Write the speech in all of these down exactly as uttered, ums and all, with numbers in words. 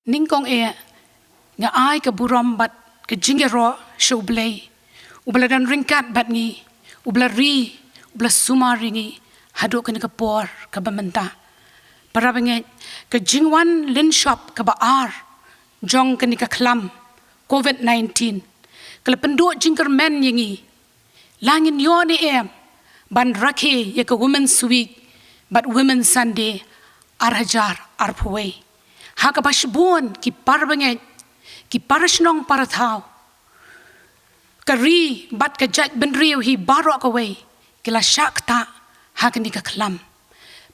Nyngkong eh, nga ai ka burom bad ka jingïaroh sha U Blei, uba la don ryngkat bad ngi, uba la ri, uba la sumar ïa ngi haduh kane ka por kaba mynta. Para bangeit, ka jingwan lynshop kaba ar jong kane ka khlam covid nineteen ka la pynduh jingkyrmen ïa ngi. La ngin ïoh ne em ban rakhe ïa ka Women's Week bad Women's Sunday ar hajar arphew wei? Ha kaba shibun ki para bangeit, ki para shnong para thaw, ka ri bad ka jaitbynriew hi baroh kawei ki la shah ktah ha kane ka khlam.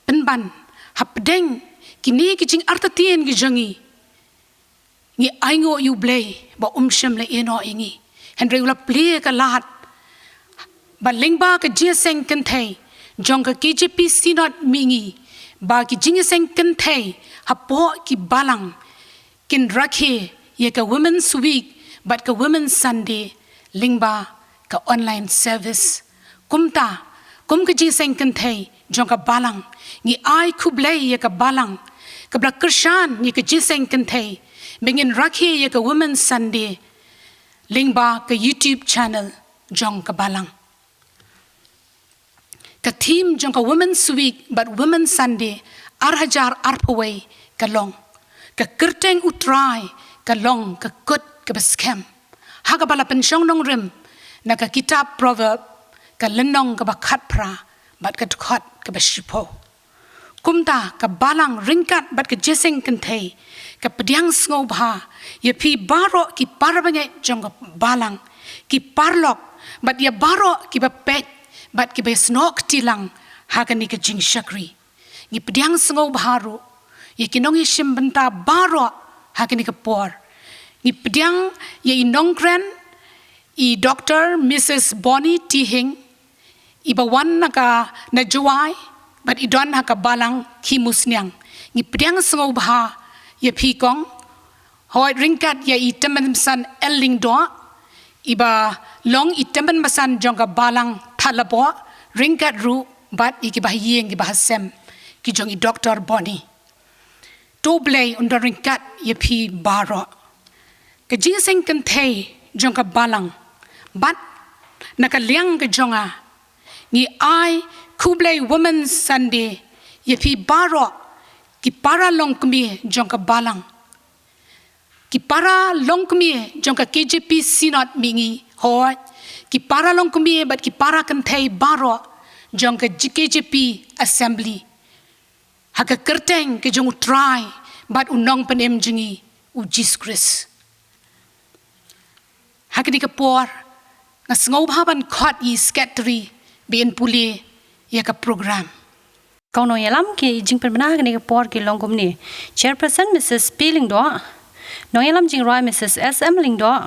Pynban hapdeng kine ki jingartatien ki jong ngi, ngi ainguh ïa U Blei ba um shym la ïehnoh ïa ngi. Hynrei u la plie ka lad ba lyngba ka jingïaseng kynthei jong ka K J P Synod Mihngi, ba ki jingïaseng kynthei hapoh ki balang kin rakhe ïa ka Women's Week bad ka Women's Sunday lyngba ka online service. Kumta, kum ka jingïaseng kynthei jong ka balang, ngi ai khublei ïa ka balang kaba la kyrshan ïa ka jingïaseng kynthei ba ngin rakhe ïa ka Women's Sunday lyngba ka YouTube channel jong ka balang. Ka theme jong ka Women's Week bad Women's Sunday ar hajar arphew wei ka long: Ka kyrteng U Trai ka long ka kut kaba skhem, ha kaba la pynshong nongrim na ka kitab Proverb, ka lynnong kaba khatphra bad ka dkhot kaba shiphew. Kumta ka balang ryngkat bad ka jingïaseng kynthei ka pdiang sngewbha ïa phi baroh ki para bangeit jong ka balang, ki paralok bad ïa baroh kiba peit bad kiba ïasnoh kti lang ha kane ka jingshakri. Ngi pdiang sngewbha ruh ïa ki nongïashim bynta baroh ha kane ka por. Ngi pdiang ïa i nongkren, i Doctor Missus Bonnie T Hieng, iba wan na ka, na Jowai, bad i don ha ka balang Khimusniang. Ngi pdiang sngewbha ïa phi kong. Hooid, ryngkat ïa i Tymmen Basan L Lyngdoh, iba long i Tymmen Basan jong ka balang Thadlaboh, ryngkat ruh bad ïa kiba ha ïing kiba ha sem ki jong i Doctor Bonnie. To U Blei un don ryngkat ïa phi baroh. Ka jingïaseng kynthei jong ka balang bad na ka liang ka jong nga, ngi ai khublei Women's Sunday ïa phi baroh ki para longkmie jong ka balang, ki para longkmie jong ka K J P Synod Mihngi, hooid, ki para longkmie bad ki para kynthei baroh jong ka K J P Assembly, ha ka kyrteng ka jong U Trai bad U Nongpynim jong ngi, U Jisu Khrist. Ha kane ka por, nga sngewbha ban khot ïa i Secretary ba in pule ïa ka program. Ki nongïalam, ki jingpynbna ha kane ka por ki long kumne: Chairperson, Missus P Lyngdoh; nongïalam jingrwai, Missus S M Lyngdoh;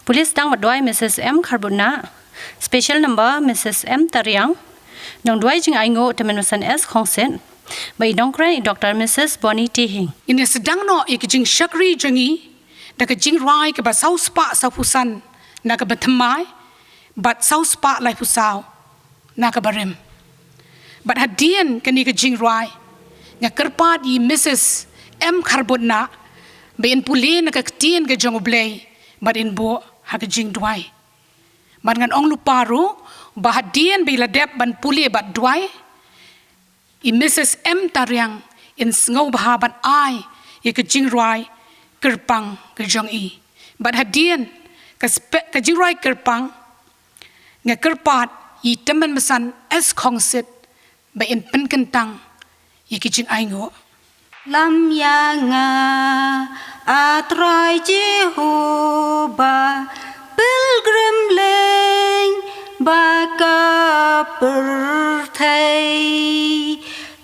pule sdang bad duwai, Missus M Kharbutnah; special number, Missus M Tariang; nongduwai jingainguh, Tymmen Basan S Khongsit; bad i nongkren, i Doctor Missus Bonnie T Hieng. Ngin ïa sdang noh ïa ka jingshakri jong ngi da ka jingrwai kaba saw spah saw phew san na kaba thymmai bad saw spah lai phew saw na kaba rim. Bad hadien kane ka jingrwai, nga kyrpad ïa i Missus M Kharbutnah ba in pule na ka ktien ka jong U Blei bad in buh ha ka jingduwai. Bad ngan ong lypa ruh ba hadien ba i la dep ban pule bad duwai, i Missus M Tariang in sngewbha ban ai ïa ka jingrwai kyrpang ka jong i. Bad hadien ka spe-, ka jingrwai kyrpang, nga kyrpad ïa i Tymmen Basan S Khongsit ba in pynkyntang ïa ki jingainguh. Lam ïa nga, A Trai Jehobah, pilgrim leng ba ka pyrthei.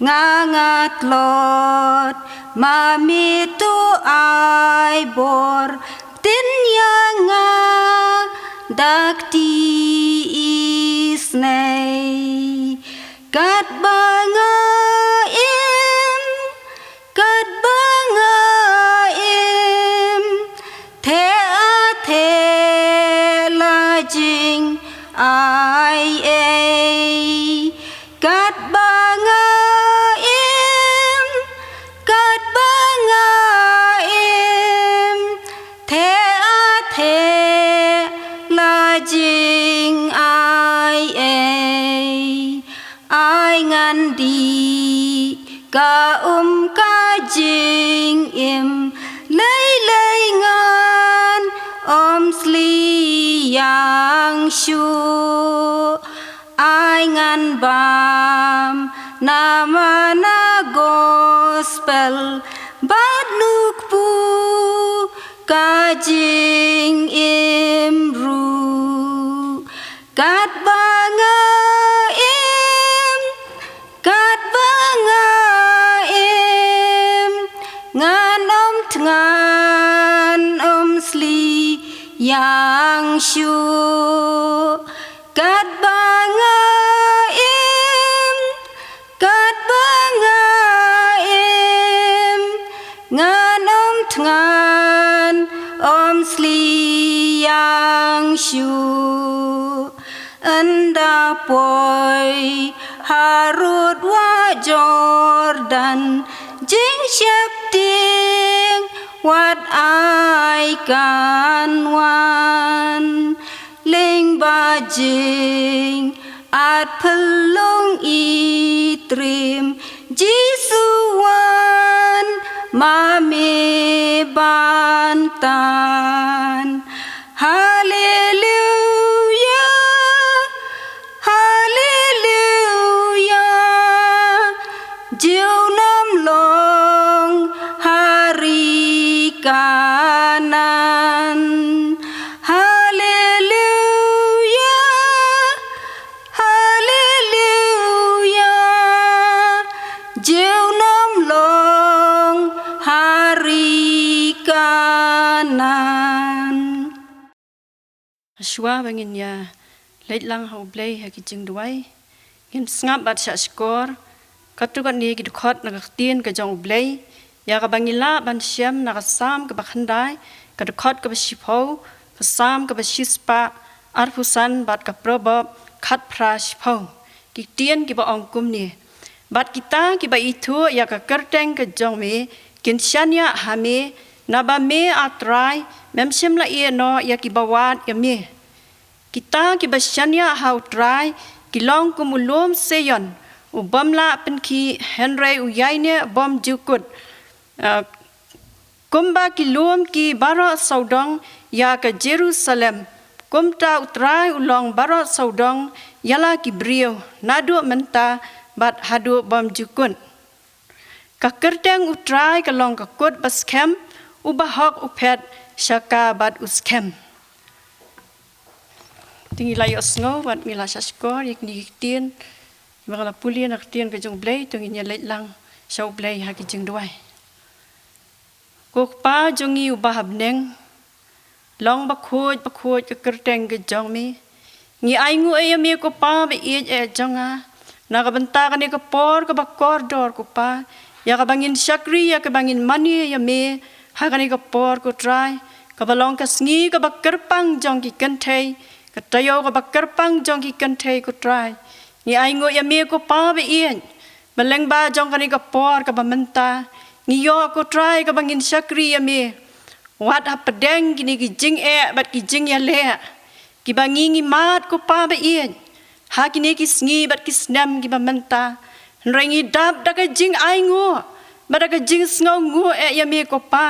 Nga nga tlot, ma me to ai bor, pynïeng ïa nga da kti isnei. Katba nga im, katba nga im, theh a theh la jingai ei. Katba nga im, katba nga im, Ngan dih ka um ka jingim, lei lei ngan ym sliang shuh. Ai ngan bam na mana gospel bad nukpu ka jingim ruh. Katba nga im, katba nga im, ngan ym thngan ym sliang shuh. Katba nga im, katba nga im, ngan ym thngan ym sliang shuh. Ynda poi harud wah Jordan, jingsheptieng wat ai kan wan. Lyngba jingat phyllung i trim, Jisu wan ma me ban tan. Haleluya, haleluya. Ju nym long ha ri Kanaan. Haleluya, haleluya. Ju nym long ha ri Kanaan. Shuwa ba ngin ïa leit lang ha U Blei ha ki jingduwai, ngin sngap bad shah shkor katto katne ki dkhot na ka ktien ka jong U Blei, ïa kaba ngi lah ban shem na ka Salm kaba khyndai, ka dkhot kaba shiphew, ka Salm kaba shispah arphew san bad ka Proverb khatphra shiphew. Ki ktien kiba ong kumne: Bad kita kiba ithuh ïa ka kyrteng ka jong me kin shaniah ha me, naba me, A Trai, mem shym la ïeh noh ïa kiba wad ïa me. Kita kiba shaniah ha U Trai ki long kum u lum Seion, u bym lah pynkhih, hynrei u ïaineh bymjukut. Ah, kumba ki lum ki baroh sawdong ïa ka Jerusalem, kumta U Trai u long baroh sawdong ïa la ki briew, naduh mynta bad haduh bymjukut. Ka kyrteng U Trai ka long ka kut ba skhem, u bahok u phet sha ka bad u skhem. Te ngi la ïohsngew bad ngi la shah shkor ïa kine ki ktien ba nga la pule na ka ktien ka jong U Blei, to ngin ïa leit lang sha U Blei ha ki jingduwai. Ko Kpa jong ngi uba ha bneng, long bakhuid bakhuid ka kyrteng ka jong me. Ngi ainguh ïa me ko Pa ba ïeit eh jong nga, na ka bynta kane ka por kaba kordor ko Pa, ïa kaba ngin shakri, ïa kaba ngin mane ïa me ha kane ka por ko Trai, kaba long ka sngi kaba kyrpang jong ki kynthei, ka taïew kaba kyrpang jong ki kynthei ko Trai. Ngi ainguh ïa me ko Pa ba ïeit, ba lyngba jong kane ka por kaba mynta ngi ïoh ko Trai kaba ngin shakri ïa me. Wat hapdeng kine ki jingeh bad ki jingïaleh kiba ngi ngi mad ko Pa ba ïeit ha kine ki sngi bad ki snem kiba mynta, hynrei ngi dap da ka jingainguh bad da ka jingsngewnguh eh ïa me ko Pa,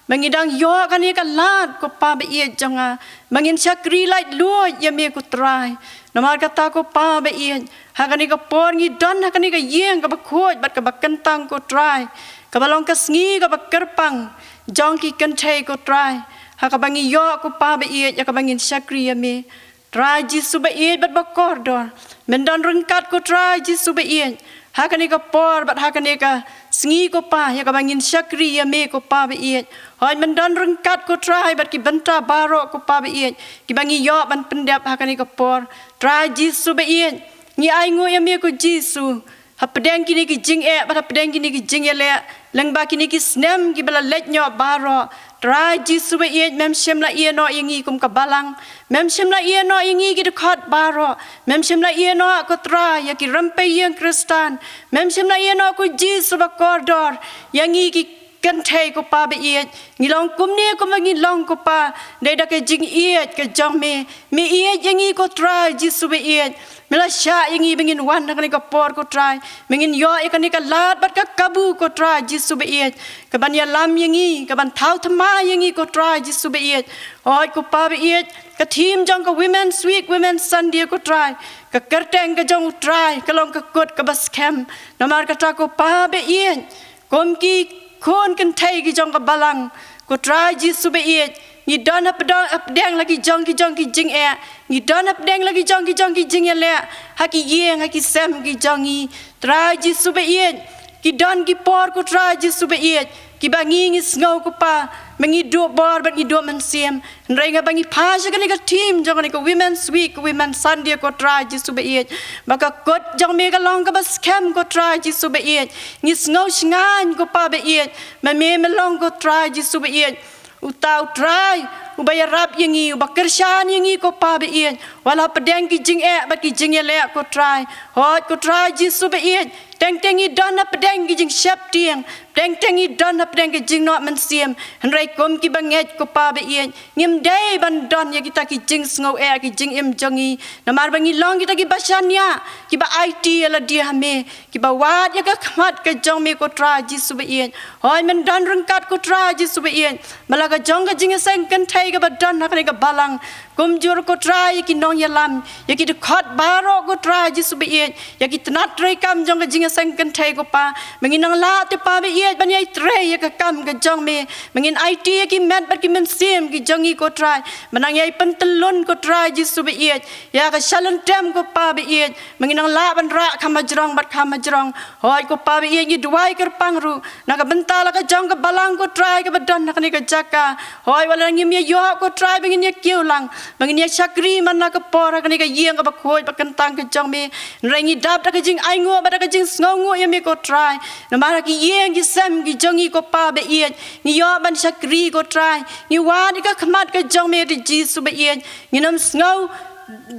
ba ngi dang ïoh kane ka lad ko Pa ba ïeit jong nga, ba ngin shakri laitluid ïa me ko Trai. Namar kata ko Pa ba ïeit, ha kane ka por ngi don ha kane ka ïing kaba khuid bad kaba kyntang ko Trai, kaba long ka sngi kaba kyrpang jong ki kynthei ko Trai, ha kaba ngi ïoh ko Pa ba ïeit ïa kaba ngin shakri ïa me. Trai Jisu ba ïeit bad ba kordor, men don ryngkat ko Trai Jisu ba ïeit ha kane ka por bad ha kane ka sngi ko Pa, ïa kaba ngin shakri ïa me ko Pa ba ïeit. Hooid, men don ryngkat ko Trai bad ki bynta baroh ko Pa ba ïeit kiba ngi ïoh ban pyndep ha kane ka por. Trai Jisu ba ïeit, ngi ainguh ïa me ko Jisu, hapdeng kine ki jingeh bad hapdeng kine ki jingïaleh lyngba kine ki snem kiba la leit noh baroh. Trai Jisu ba ïeit, mem shym la ïeh noh ïa ngi kum ka balang, mem shym la ïeh noh ïa ngi ki dkhot baroh, mem shym la ïeh noh ko Trai ïa ki rympei ïing Khristan, mem shym la ïeh noh ko Jisu ba kordor ïa ngi ki kynthei ko Pa ba ïeit. Ngi long kumne kumba ngi long ko Pa, dei da ka jingïeit ka jong me. Me ïeit ïa ngi ko Trai Jisu ba ïeit. Me la shah ïa ngi ba ngin wan ha kane ka por, ko Trai. Me ngin ïoh ïa kane ka lad bad ka kabu, ko Trai Jisu ba ïeit, kaban ïalam ïa ngi, kaban thaw thymmai ïa ngi, ko Trai Jisu ba ïeit. Hooid, ko Pa ba ïeit, ka theme jong ka Women's Week, Women's Sunday, ko Trai, ka kyrteng ka jong U Trai ka long ka kut kaba skhem. Namar kata, ko Pa ba ïeit, kum ki khun kynthei ki jong ka balang, ko Trai Jisu ba ïeit, ngi don hapdeng, hapdeng la ki jong ki jong ki jingeh, ngi don hapdeng la ki jong ki jong ki jingïaleh ha ki ïing ha ki sem ki jong ngi. Trai Jisu ba ïeit, ki don ki por, ko Trai Jisu ba ïeit, kiba ngi, ngi sngew, ko Pa, ba ngi duh bor bad ngi duh mynsiem. Hynrei nga ba ngi phai sha kane ka theme jong kane ka Women's Week, Women's Sunday, ko Trai Jisu ba ïeit, ba ka kut jong me ka long kaba skhem, ko Trai Jisu ba ïeit. Ngi sngew shngaiñ, ko Pa ba ïeit, ba me, me long, ko Trai Jisu ba ïeit, uta U Trai uba ïarap ïa ngi, uba kyrshan ïa ngi, ko Pa ba ïeit, wat la hapdeng ki jingeh bad ki jingïaleh, ko Trai. Hooid, ko Trai Jisu ba ïeit, teng teng ngi don hapdeng ki jingsheptieng, teng teng ngi don hapdeng ki jingnoh mynsiem. Hynrei kum kiba ngeit, ko Pa ba ïeit, ngim dei ban don ïa kita ki jingsngewieh, ki jingim jong ngi, namar ba ngi long kita kiba shaniah, kiba aiti ïa lade ha me, kiba wad ïa ka khmat ka jong me, ko Trai Jisu ba ïeit. Hooid, men don ryngkat, ko Trai Jisu ba ïeit, ba la ka jong ka jingïaseng kynthei kaba don ha kane ka balang, kumjuh, ko Trai, ïa ki nongïalam, ïa ki dkhot baroh, ko Trai Jisu ba ïeit, ïa ki tnat treikam jong ka jingïaseng kynthei, ko Pa, ba ngin nang lah te, Pa ba ïeit, ban ïai trei ïa ka kam ka jong me, ba ngin aiti ïa ki met bad ki mynsiem ki jong ngi, ko Trai, ba nang ïai pyntyllun, ko Trai Jisu ba ïeit, ïa ka shalynter, ko Pa ba ïeit, ba ngin nang lah ban rah kham hajrong bad kham hajrong. Hooid, ko Pa ba ïeit, ngi duwai kyrpang ruh na ka bynta la ka jong ka balang, ko Trai, kaba don ha kane ka jaka. Hooid, wat la ngim ïa ïoh, ko Trai, ba ngin ïa kiew lang, ba ngin ïa shakri man la ka por ha kane ka ïing kaba khuid ba kyntang ka jong me, hynrei ngi dap da ka jingainguh bad da ka jingsngewnguh ïa me, ko Trai. Namar ha ki ïing ki sem ki jong ngi, ko Pa ba ïeit, ngi ïoh ban shakri, ko Trai, ngi wad ïa ka khmat ka jong me, Trai Jisu ba ïeit. Ngin ym sngew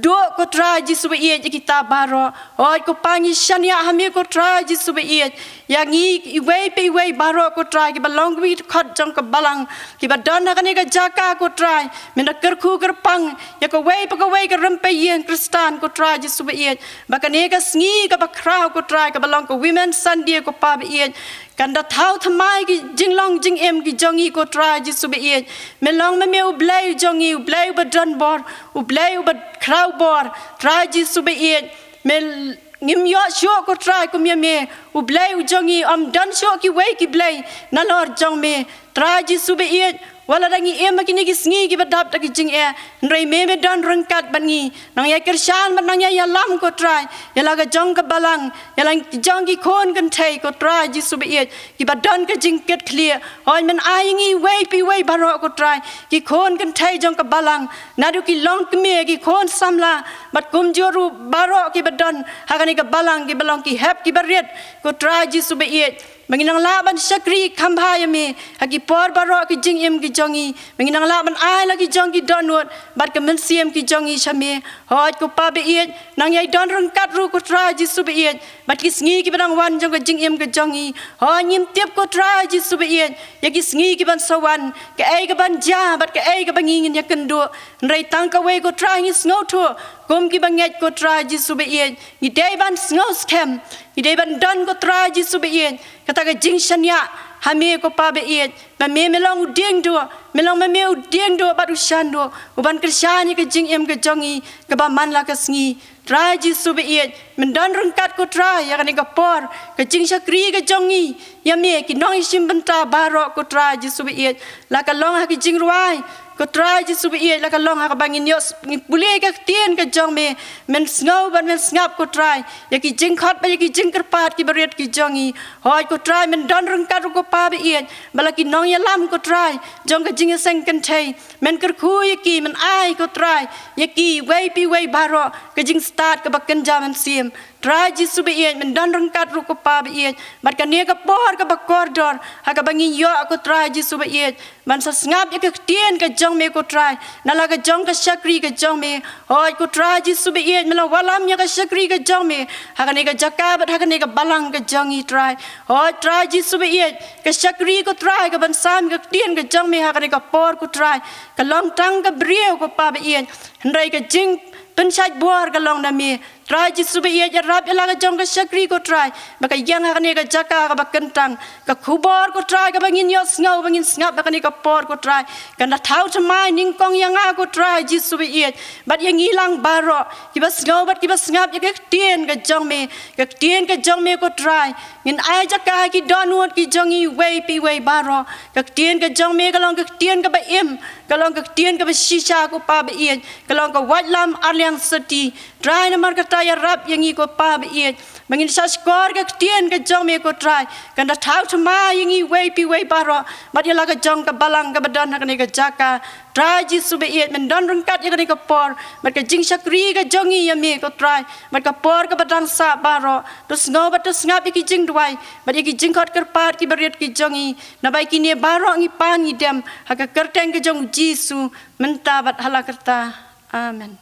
duh, ko Trai Jisu ba ïeit, ïa kita baroh. Hooid, ko Pa, ngi shaniah ha me, ko Trai Jisu ba ïeit, ïa ngi iwei pa iwei baroh, ko Trai, kiba long ki dkhot jong ka balang, kiba don ha kane ka jaka, ko Trai. Men da kyrkhu kyrpang ïa kawei pa kawei ka rympei ïing Khristan, ko Trai Jisu ba ïeit, ba kane ka sngi kaba khraw, ko Trai, kaba long ka Women's Sunday, ko Pa ba ïeit, kan da thaw thymmai ki jinglong jingim ki jong ngi, ko Trai Jisu ba ïeit. Me long ma me U Blei jong ngi, U Blei uba don bor, U Blei uba khraw bor, Trai Jisu ba ïeit. Me l-, ngim ïoh shuh, ko Trai, kum ïa me. U Blei u jong ngi, ym don shuh kiwei ki blei nalor jong me, Trai Jisu ba ïeit. Wat la da ngi im ha kine ki sngi kiba dap da ki jingeh, hynrei me, me don ryngkat bad ngi. Nang ïai kyrshan bad nang ïai ïalam, ko Trai, ïa la ka jong ka balang, ïa la ka jong ki khun kynthei, ko Trai Jisu ba ïeit, kiba don ka jingkitkhlieh. Hooid, men ai ïa ngi iwei pa iwei baroh, ko Trai, ki khun kynthei jong ka balang, naduh ki longkmie, ki khun samla, bad kumjuh ruh baroh kiba don ha kane ka balang, kiba long ki hep kiba rit, ko Trai Jisu ba ïeit, ba ngin nang lah ban shakri kham bha ïa me ha ki por baroh ki jingim ki jong ngi, ba ngin nang lah ban ai la ki jong ki dohnud bad ka mynsiem ki jong ngi sha me. Hooid, ko Pa ba ïeit, nang ïai don ryngkat ruh, ko Trai Jisu ba ïeit, bad ki sngi kiba dang wan jong ka jingim ka jong ngi. Hooid, ngim tip, ko Trai Jisu ba ïeit, ïa ki sngi kiban sa wan, kaei kaban jia bad kaei kaba ngi ngin ïakynduh. Hynrei tang kawei, ko Trai, ngi sngewthuh kum kiba ngeit, ko Trai Jisu ba ïeit, ngi dei ban sngew skhem, ngi dei ban don, ko Trai Jisu ba ïeit, kata ka jingshaniah ha me, ko Pa ba ïeit, ba me, me long u diengduh, me long ma me u diengduh bad u shanduh uban kyrshan ïa ka jingim ka jong ngi kaba man la ka sngi. Trai Jisu ba ïeit, men don ryngkat, ko Trai, ïa kane ka por ka jingshakri ka jong ngi ïa me, ki nongïashim bynta baroh, ko Trai Jisu ba ïeit, la ka long ha ki jingrwai, ko Trai Jisu ba ïeit, la ka long ha kaba ngin ïoh s-, ngin pule ïa ka ktien ka jong me, men sngew bad men sngap, ko Trai, ïa ki jingkhot bad ïa ki jingkyrpad kiba rit ki jong ngi. Hooid, ko Trai, men don ryngkat ruh, ko Pa ba ïeit, ba la ki nongïalam, ko Trai, jong ka jingïaseng kynthei, men kyrkhu ïa ki, men ai, ko Trai, ïa ki iwei pa iwei baroh ka jingstad kaba kynja mynsiem. Trai Jisu ba ïeit, men don ryngkat ruh, ko Pa ba ïeit, bad kane ka por kaba kordor ha kaba ngin ïoh, ko Trai Jisu ba ïeit, ban sa sngap ïa ka ktien ka jong me, ko Trai, na la ka jong ka shakri ka jong me. Hooid, ko Trai Jisu ba ïeit, me la wallam ïa ka shakri ka jong me ha kane ka jaka bad ha kane ka balang ka jong ngi, Trai. Hooid, Trai Jisu ba ïeit, ka shakri, ko Trai, kaban sam ïa ka ktien ka jong me ha kane ka por, ko Trai, ka long tang ka briew, ko Pa ba ïeit, hynrei ka jingpynshait bor ka long na me. Trai Jisu ba ïeit, ïarap ïa la ka jong ka shakri ko Trai, ba ka ïeng ha kane ka jaka kaba kyntang. Ka khubor ko Trai kaba ngin ïohsngew, ba ngin sngap ha kane ka por ko Trai, kan da thaw thymmai nyngkong ïa nga ko Trai Jisu ba ïeit, bad ïa ngi lang baroh kiba sngew bad kiba sngap ïa ka ktien ka jong me. Ka ktien ka jong me ko Trai, ngin ai jaka ha ki dohnud ki jong ngi iwei pa iwei baroh. Ka ktien ka jong me ka long ka ktien kaba im, ka long ka ktien kaba shisha ko Pa ba ïeit, ka long ka waitlam arliang syrti. Trai, namar kata ïarap ïa ngi ko Pa ba ïeit, ba ngin shahshkor ka ktien ka jong me ko Trai, kan da thaw thymmai ïa ngi iwei pa iwei baroh, bad ïa la ka jong ka balang kaba don ha kane ka jaka. Trai Jisu ba ïeit, men don ryngkat ïa kane ka por, bad ka jingshakri ka jong ngi ïa me ko Trai, bad ka por kaba dang sah baroh. To sngew bad to sngap ïa ki jingduwai bad ïa ki jingkhot kyrpad kiba rit ki jong ngi. Naba ïa kine baroh ngi pan ngi dem ha ka kyrteng ka jong u Jisu, mynta bad ha la karta. Amen.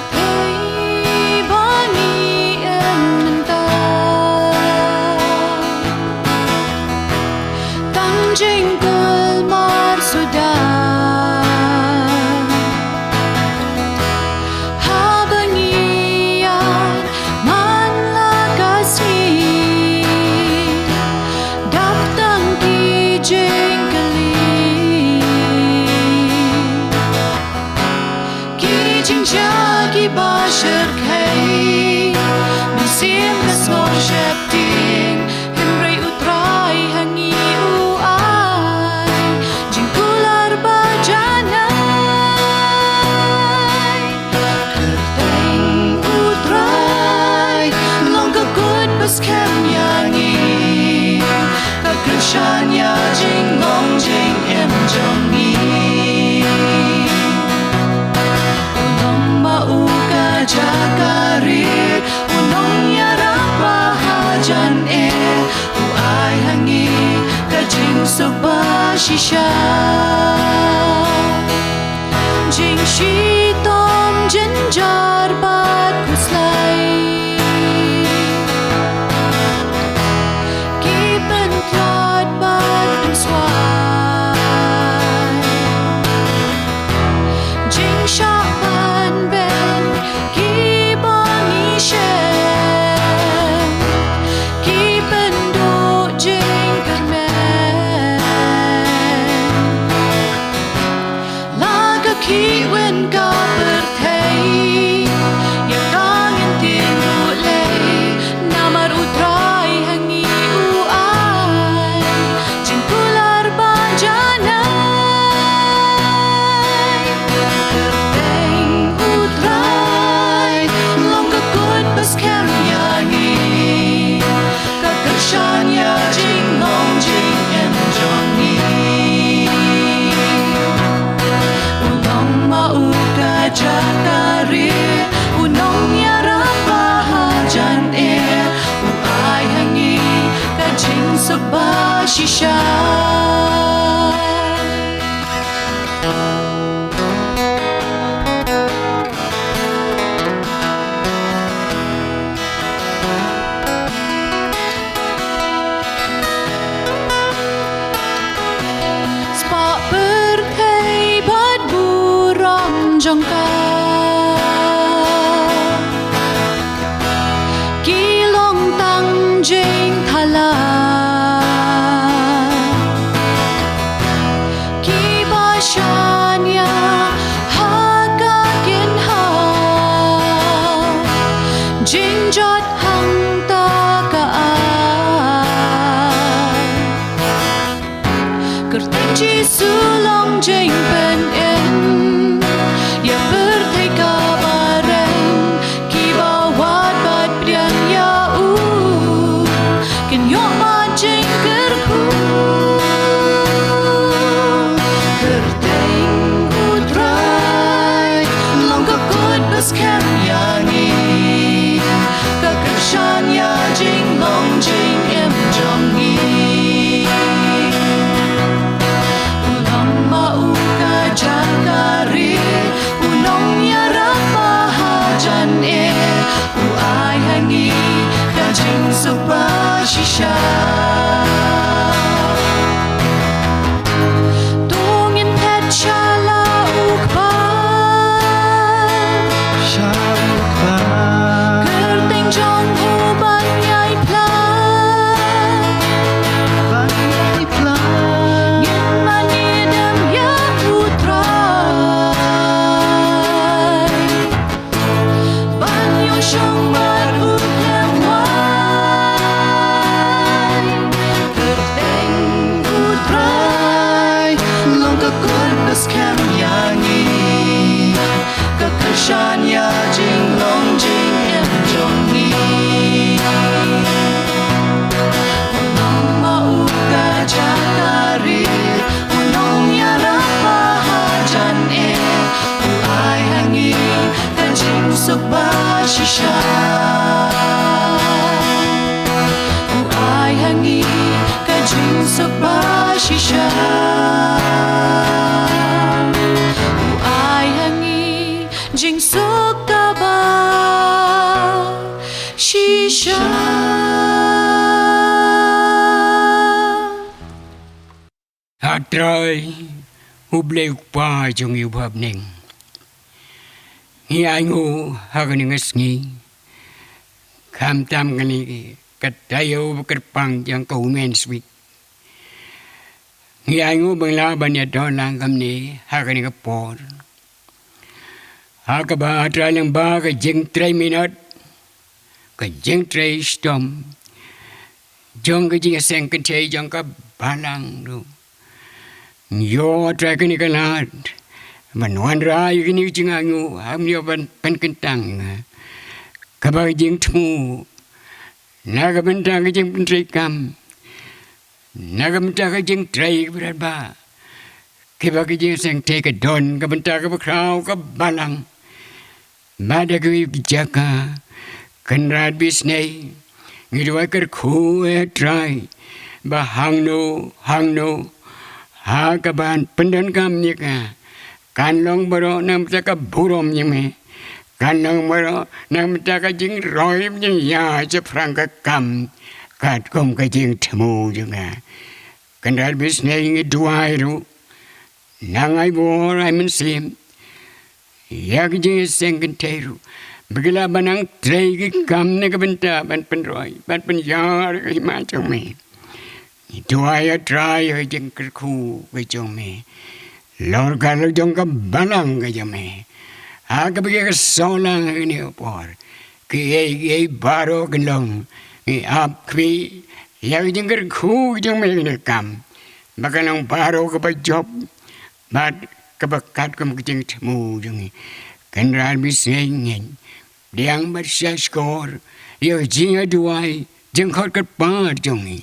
Pyrthei ba ngi im mynta, tang jingkulmar suda. Haba ngi ïaid man la ka sngi, dap tang ki jingkylli, ki jingjia kiba shyrkhei. Mynsiem ka sngew sheptieng, hynrei u Trai ha ngi u ai jingkular ba janai. Kyrteng u Trai long ka kut ba skhem ïa ngi, ka kyrshan ïa jinglong jingim jong ngi. U long ma u ka jaka rieh, u nongïarap ba hajan eh, u ai ha ngi ka jingsuk ba shisha. Jingshitom jynjar bad khuslai, ki pyntlot bad pynswai, jingshah ban beiñ kiba ngi shem, ki pynduh jingkyrmen. La ka khih win ka pyrthei, ïa ka ngin tieng ruh lei, namar u Trai ha ngi u ai jingkular ba janai. Kyrteng u Trai long ka kut ba skhem ïa ngi, ka kyrshan ïa jinglong jingim jong ngi. U long ma u ka jaka rieh, u nongïarap ba hajan eh, u ai ha ngi ka jingsuk ba shisha. Spah pyrthei bad burom jong ka, ki long tang jingthala, kiba shaniah ha ka kynha, jingjot hangta ka ai. Kyrteng Jisu long jingpynim ïa pyrthei kaba rem, kiba wad bad pdiang ïa u kin ïoh ma jingkyrkhu. Kyrteng u Trai long ka kut ba skhem ïa ngi, ka kyrshan ïa jinglong jingim jong ngi. U long ma u ka jaka rieh, u nongïarap ba hajan eh, Jingsuk ba shisha. To ngin phet sha la u Kpa. Sha u Kpa. Kyrteng jong u ban ïai phla. Ban ïai phla. Ngin mane dem ïa u Trai. Ban ïoh shong bad u khlem wai. Kyrteng u Trai long ka kur ba skhem ïa ngi. Ka kyrshan ïa jinglong jingim jong ngi. U nong ma u ka jaka ri. U nong ïarap ba hajan eh. U ai ha ngi ka jingsuk ba shisha. U ai ha ngi ka jingsuk ba shisha. U ai ha ngi jingsuk kaba shisha. Ha Trai, u Blei u Kpa jong ngi uba ha bneng. Ngi ainguh ha kane ka sngi. Khamtam kane ka taïew ba kyrpang jong ka Women's Week. Ngi ainguh ba ngi lah ban ïadon lang kumne ha kane ka por. Ha kaba ha Trai lang ba ka jingtrei minot, ka jingtrei shitom jong ka jingseng kynthei jong ka balang ruh. Ngi ïoh Trai kane ka lad ban wanrah ïa kane ka jingainguh, ha ngi ïoh ban pynkyntang kaba ka jingthmu na ka bynta ka jingpyntreikam. Na ka bynta ka jingtrei kaba radbah. Kiba ka jingseng kynthei ka don ka bynta kaba khraw ka balang. Bad ha kiwei ki jaka, Kynrad ba isynei, ngi duwai kyrkhu eh Trai ba hangno hangno ha kaban pyndonkam ïa ka, kan long baroh na ka bynta ka burom jong me. Kan long baroh na ka bynta ka jingroi jingïaid shaphrang ka kam katkum ka jingthmu jong ka. Kynrad ba isynei, ngi duwai ruh, nang ai bor ai mynsiem ïa ka jingseng kynthei ruh, ba ki lah ban nang trei ki kam na ka bynta ban pynroi ban pynïar ka hima jong me. Ngi duwai ïa Trai ïa ka jingkyrkhu ka jong me. Lor ka lor jong ka balang ka jong me. Ha kaba ki ka sawlang ha kane ka por, kiei kiei baroh ki long, ngi ap khmih ïa ka jingkyrkhu ka jong me ha kane ka kam, ba kan long baroh kaba jop bad kaba katkum ka jingthmu jong ngi. Kynrad ba isynei, ngin pdiang bad sngap shkor ïa ka jingïaduwai jingkhot kyrpad jong ngi.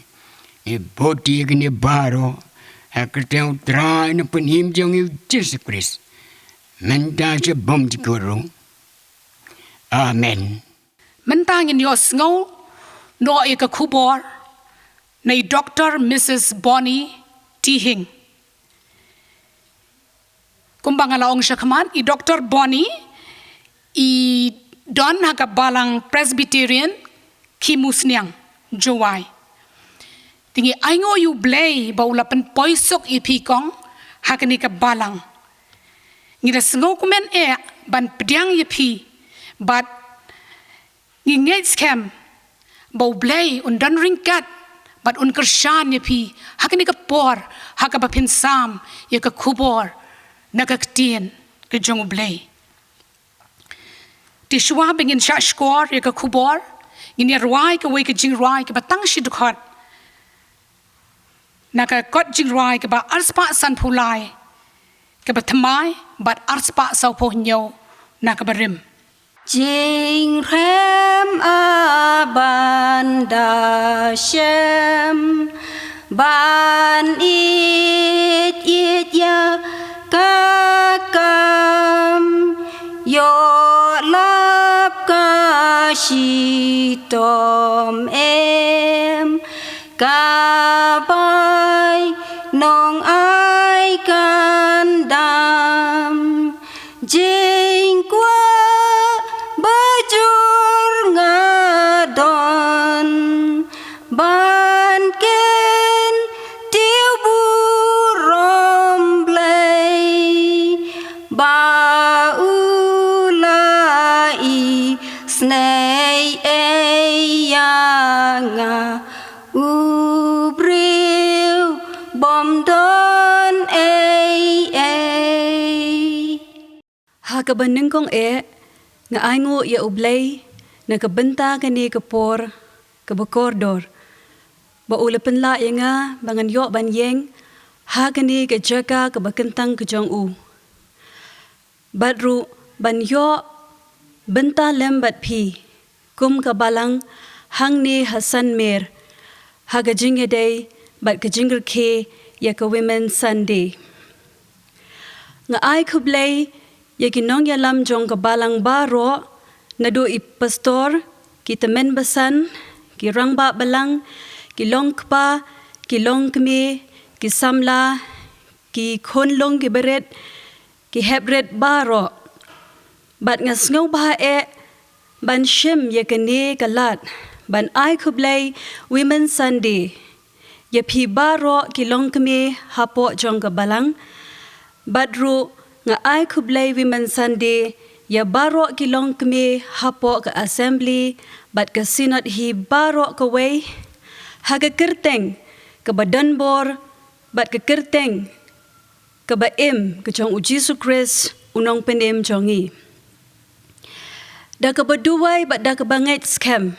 Ngi bud ïa kine baroh ha ka kyrteng u Trai Nongpynim jong ngi u Jisu Khrist, mynta sha bymjukut ruh. Amen. Mynta ngin ïohsngew noh ïa ka khubor na i Doctor Missus Bonnie T Hing. Kumba nga la ong shakhmat, i Doctor Bonnie i don ha ka balang Presbyterian Khimusniang, Jowai. Te ngi ainguh ïa u Blei ba u la pynpoi suk ïa phi kong ha kane ka balang. Ngi la sngewkmen eh ban pdiang ïa phi bad ngi ngeit skhem ba u Blei un don ryngkat bad un kyrshan ïa phi ha kane ka por, ha kaba phin sam ïa ka khubor na ka ktien ka jong u Blei. Te shuwa ba ngin shah shkor ïa ka khubor, ngin ïa rwai kawei ka jingrwai kaba tang shi dkhot na ka kot jingrwai kaba arspah sanphew lai kaba thymmai bad arspah sawphew hynñiew na kaba rim. Jingrhem a ban da shem, ban ïeit ïeit ïa ka kam, ïoh lap ka shitom em, ka bai nong ai kan dam. Jingkwah ba jur nga don nga u briew bym don ei ei. Ha kaba nyngkong eh, nga ainguh ïa U Blei na ka bynta kane ka por kaba kordor, ba u la pynlah ïa nga ba ngan ïoh ban ïeng ha kane ka jaka kaba kyntang ka jong u, bad ruh ban ïoh bynta lem bad phi kum ka balang hangne ha Sanmer, ha ka jingïadei bad ka jingrkhie ïa ka Women's Sunday. Nga ai khublei ïa ki nongïalam jong ka balang baroh, naduh i pastor, ki tymmen basan, ki rangbah balang, ki longkpa, ki longkmie, ki samla, ki khun lung ki barit, ki heprit baroh. Bad nga sngewbha eh ban shim ïa kane ka lad ban ai khublei Women's Sunday ïa phi baroh ki longkmie hapoh jong ka balang. Bad ruh nga ai khublei Women's Sunday ïa baroh ki longkmie hapoh ka assembly bad ka synod hi baroh kawei, ha ka kyrteng kaba donbor bad ka kyrteng kaba im ka jong U Jisu Khrist, U Nongpynim jong ngi. Da kaba duwai bad da kaba ngeit skhem,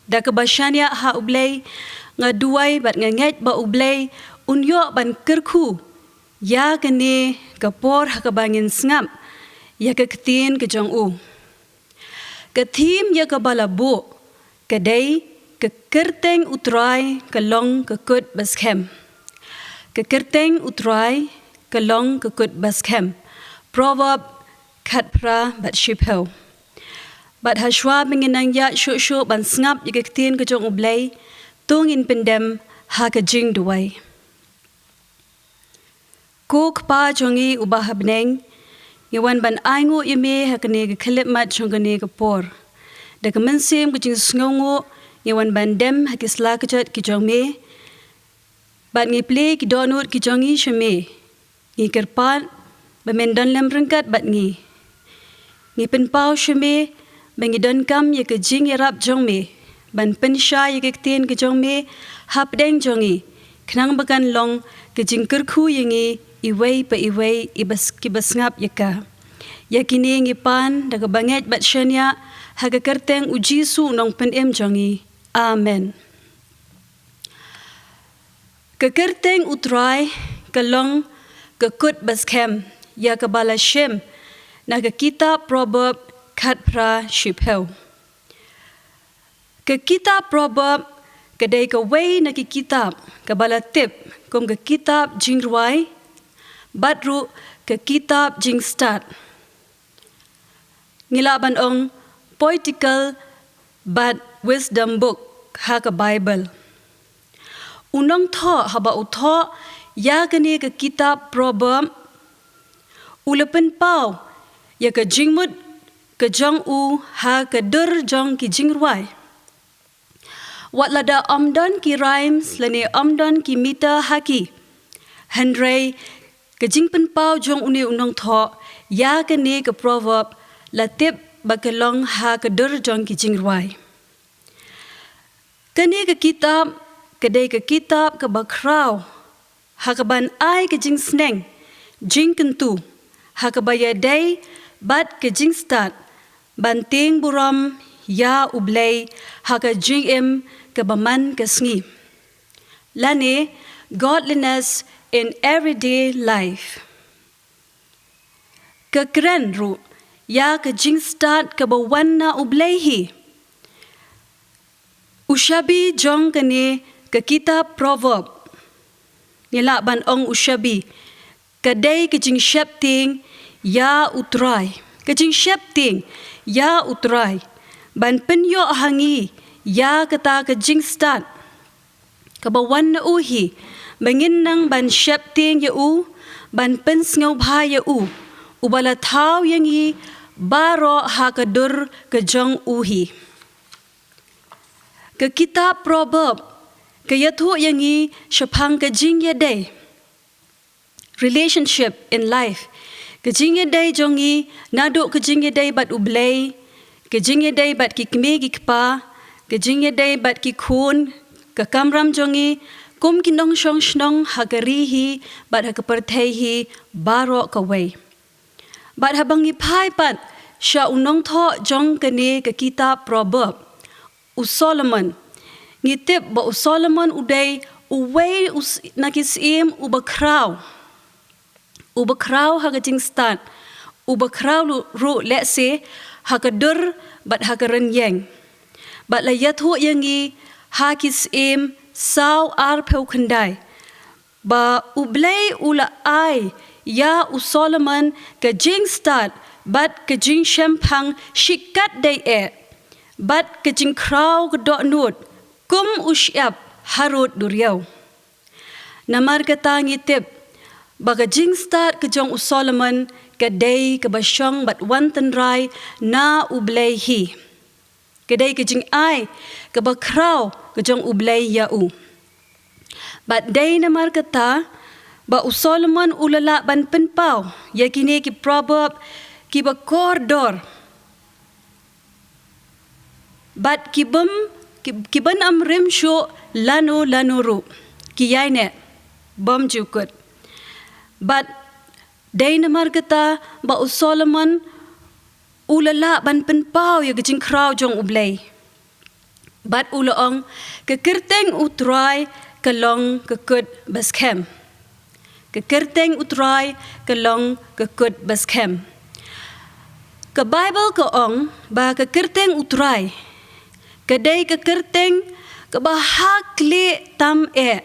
da kaba shaniah ha U Blei, nga duwai bad nga ngeit ba U Blei un ïoh ban kyrkhu ïa kane ka por ha kaba ngin sngap ïa ka ktien ka jong u. Ka theme ïa kaba la buh ka dei: Ka kyrteng U Trai ka long ka kut ba skhem. Ka kyrteng U Trai ka long ka kut ba skhem. Proverb khatphra bad shiphew. Bad ha shuwa ba ngin nang ïaid shuh shuh ban sngap ïa ka ktien ka jong U Blei, to ngin pyndem ha ka jingduwai. Ko Kpa jong ngi uba ha bneng, ngi wan ban ainguh ïa me ha kane ka khyllipmat jong kane ka por. Da ka mynsiem ka jingsngewnguh ngi wan ban dem ha ki sla kjat ki jong me, bad ngi plie ki dohnud ki jong ngi sha me. Ngi kyrpad ba men don lem ryngkat bad ngi. Ngi pynpaw sha me ba ngi donkam ïa ka jingïarap jong me ban pynshai ïa ka ktien ka jong me hapdeng jong ngi, khnang ba kan long ka jingkyrkhu ïa ngi iwei pa iwei i bas-, kiba sngap ïa ka. Ïa kine ngi pan da kaba ngeit bad shaniah ha ka kyrteng U Jisu U Nongpynim jong ngi. Amen. Ka kyrteng U Trai ka long ka kut ba skhem, ïa kaba la shim na ka kitab Proverb khatphra shiphew. Ka kitab Proverb ka dei kawei na ki kitab kaba la tip kum ka kitab jingrwai bad ruh ka kitab jingstad. Ngi lah ban ong poetical bad wisdom book ha ka Baibl. U nongthoh haba u thoh ïa kane ka kitab Proverb, u la pynpaw ïa ka jingmut ka jong u ha ka dur jong ki jingrwai. Wat lada ym don ki rhymes lane ym don ki meter ha ki, hynrei ka jingpynpaw jong une u nongthoh ïa kane ka proverb la tip ba ka long ha ka dur jong ki jingrwai. Kane ka kitab ka dei ka kitab kaba khraw ha kaban ai ka jingsneng jingkyntu, ha kaba ïadei bad ka jingstad ban tieng burom ïa U Blei ha ka jingim kaba man ka sngi, lane godliness in everyday life. Ka kren ruh ïa ka jingstad kaba wan na U Blei hi. U shabi jong kane ka kitab Proverb, ngi lah ban ong u shabi, ka dei ka jingsheptieng ïa U Trai. Ka jingsheptieng ïa U Trai ban pynïoh ha ngi ïa kata ka jingstad kaba wan na u hi, ba ngin nang ban sheptieng ïa u, ban pynsngewbha ïa u, uba la thaw ïa ngi baroh ha ka dur ka jong u hi. Ka kitab Proverb ka ïathuh ïa ngi shaphang ka jingïadei, relationship in life. Ka jingïadei jong ngi, naduh ka jingïadei bad U Blei, ka jingïadei bad ki kmie ki kpa, Ka jingïadei bad ki khun ka kamram jong ngi kum ki nongshong shnong ha ka ri hi bad ha ka pyrthei hi baroh kawei. Bad haba ngi phai pat sha u nongthoh jong kane ka kitab Proverb, u Solomon, ngi tip ba u Solomon u dei uwei u s-, na ki syiem uba khraw. Uba khraw ha ka jingstad, uba khraw ruh lehse ha ka dur bad ha ka rynïeng. Bad la ïathuh ïa ngi ha ki syiem saw arphew khyndai ba U Blei u la ai ïa u Solomon ka jingstad bad ka jingshemphang shikatdei eh, bad ka jingkhraw ka dohnud kum u shyiap harud duriaw. Namar kata ngi tip ba ka jingstad ka jong u Solomon ka dei kaba shong bad wan tynrai na U Blei hi. Ka dei ka jingai kaba khraw ka jong U Blei ïa u. Bad dei namar kata ba u Solomon u la lah ban pynpaw ïa kine ki proverb kiba kordor. Bad ki bym, ki, ki bym ym rim shuh lano lano ruh. Ki ïaineh bymjukut. Bad dei namar kata ba u Solomon u la lah ban pynpaw ïa ka jingkhraw jong U Blei. Bad u la ong, ka kyrteng U Trai ka long ka kut ba skhem. Ka kyrteng U Trai ka long ka kut ba skhem. Ka Baibl ka ong ba ka kyrteng U Trai ka dei ka kyrteng kaba ha khlieh tam eh.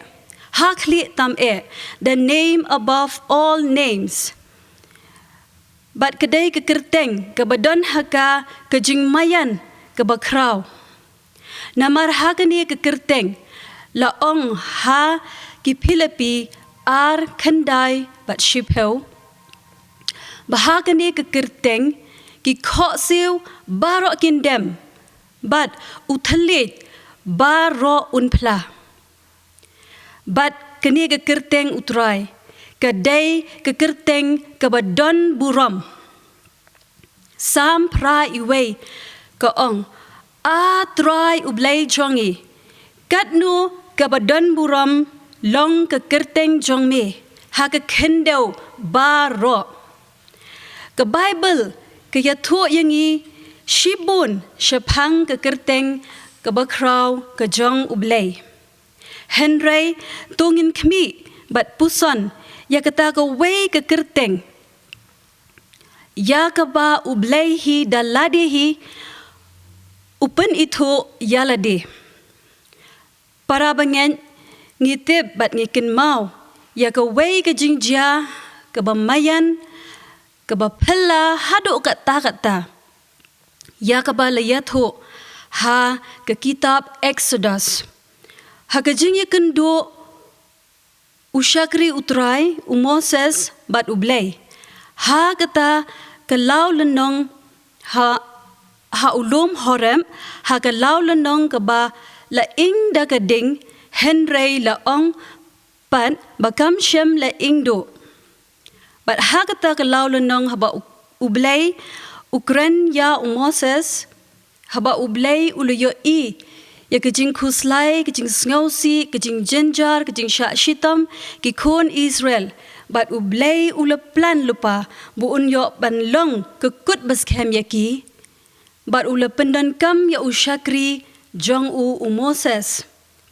Ha khlieh tam eh. The name above all names. Bad ka dei ka kyrteng kaba don ha ka ka jingmaïan kaba khraw. Namar ha kane ka kyrteng la ong ha ki Philippi ar khyndai bad shiphew ba ha kane ka kyrteng ki khohsiew baroh kin dem bad u thylliej baroh un phla. Bad kane ka kyrteng U Trai ka dei ka kyrteng kaba don burom. Salm phra uwei ka ong, A Trai U Blei jong ngi, katno kaba don burom long ka kyrteng jong me ha ka khyndew baroh. Ka Baibl ka ïathuh ïa ngi shibun shaphang ka kyrteng kaba khraw ka jong U Blei. Hynrei to ngin khmih bad puson ïa kata kawei ka kyrteng ïa kaba U Blei hi da lade hi u pynithuh ïa lade. Para bangeit, ngi tip bad ngi kynmaw ïa kawei ka jingjia kaba maïan, kaba phylla haduh katta katta, ïa kaba la ïathuh ha ka kitab Exodus. Ha ka jingïakynduh u shakri U Trai, u Moses bad U Blei ha kata ka law lynnong ha, ha u lum Horeb, ha ka law lynnong kaba la ing da ka ding, hynrei la ong pat ba kam shym la ing duh. Bad ha kata ka law lynnong haba U, U Blei u kren ïa u Moses, haba U Blei u la ïohi ïa ka jingkhuslai, ka jingsngewsih, ka jingjynjar, ka jingshah shitom ki khun Israel. Bad U Blei u la plan lypa ba un ïoh ban long ka kut ba skhem ïa ki. Bad u la pyndonkam ïa u shakri jong u, u Moses.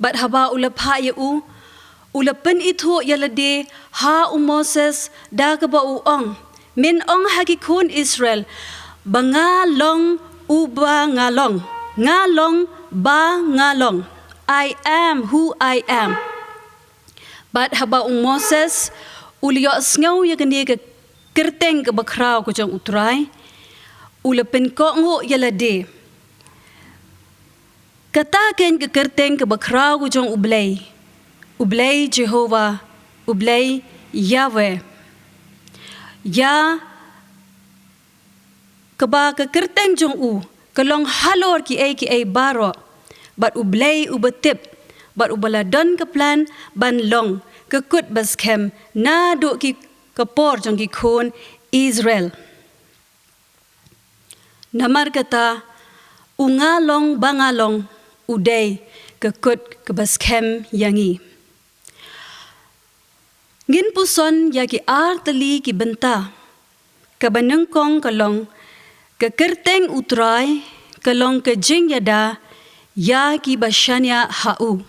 Bad haba u la phah ïa u, u la pynithuh ïa lade ha u Moses da kaba u ong, men ong ha ki khun Israel ba nga long uba nga long. Nga long ba nga long. I am who I am. Bad haba u Moses u la ïohsngew ïa kane ka kyrteng kaba khraw ka jong U Trai, u la pynkohnguh ïa lade. Kata kein ka kyrteng kaba khraw ka jong U Blei, U Blei Jehova, U Blei Yahweh. Ïa kaba ka kyrteng jong u ka long halor kiei kiei baroh, bad U Blei uba tip, bad uba la don ka plan ban long ka kut ba skhem naduh ki, ka por jong ki khun Israel. Namar kata, u nga long ba nga long, u dei ka kut kaba skhem ïa ngi. Ngin puson ïa ki artylli ki bynta. Kaba nyngkong ka long, ka kyrteng U Trai ka long ka jingïada ïa kiba shaniah ha u.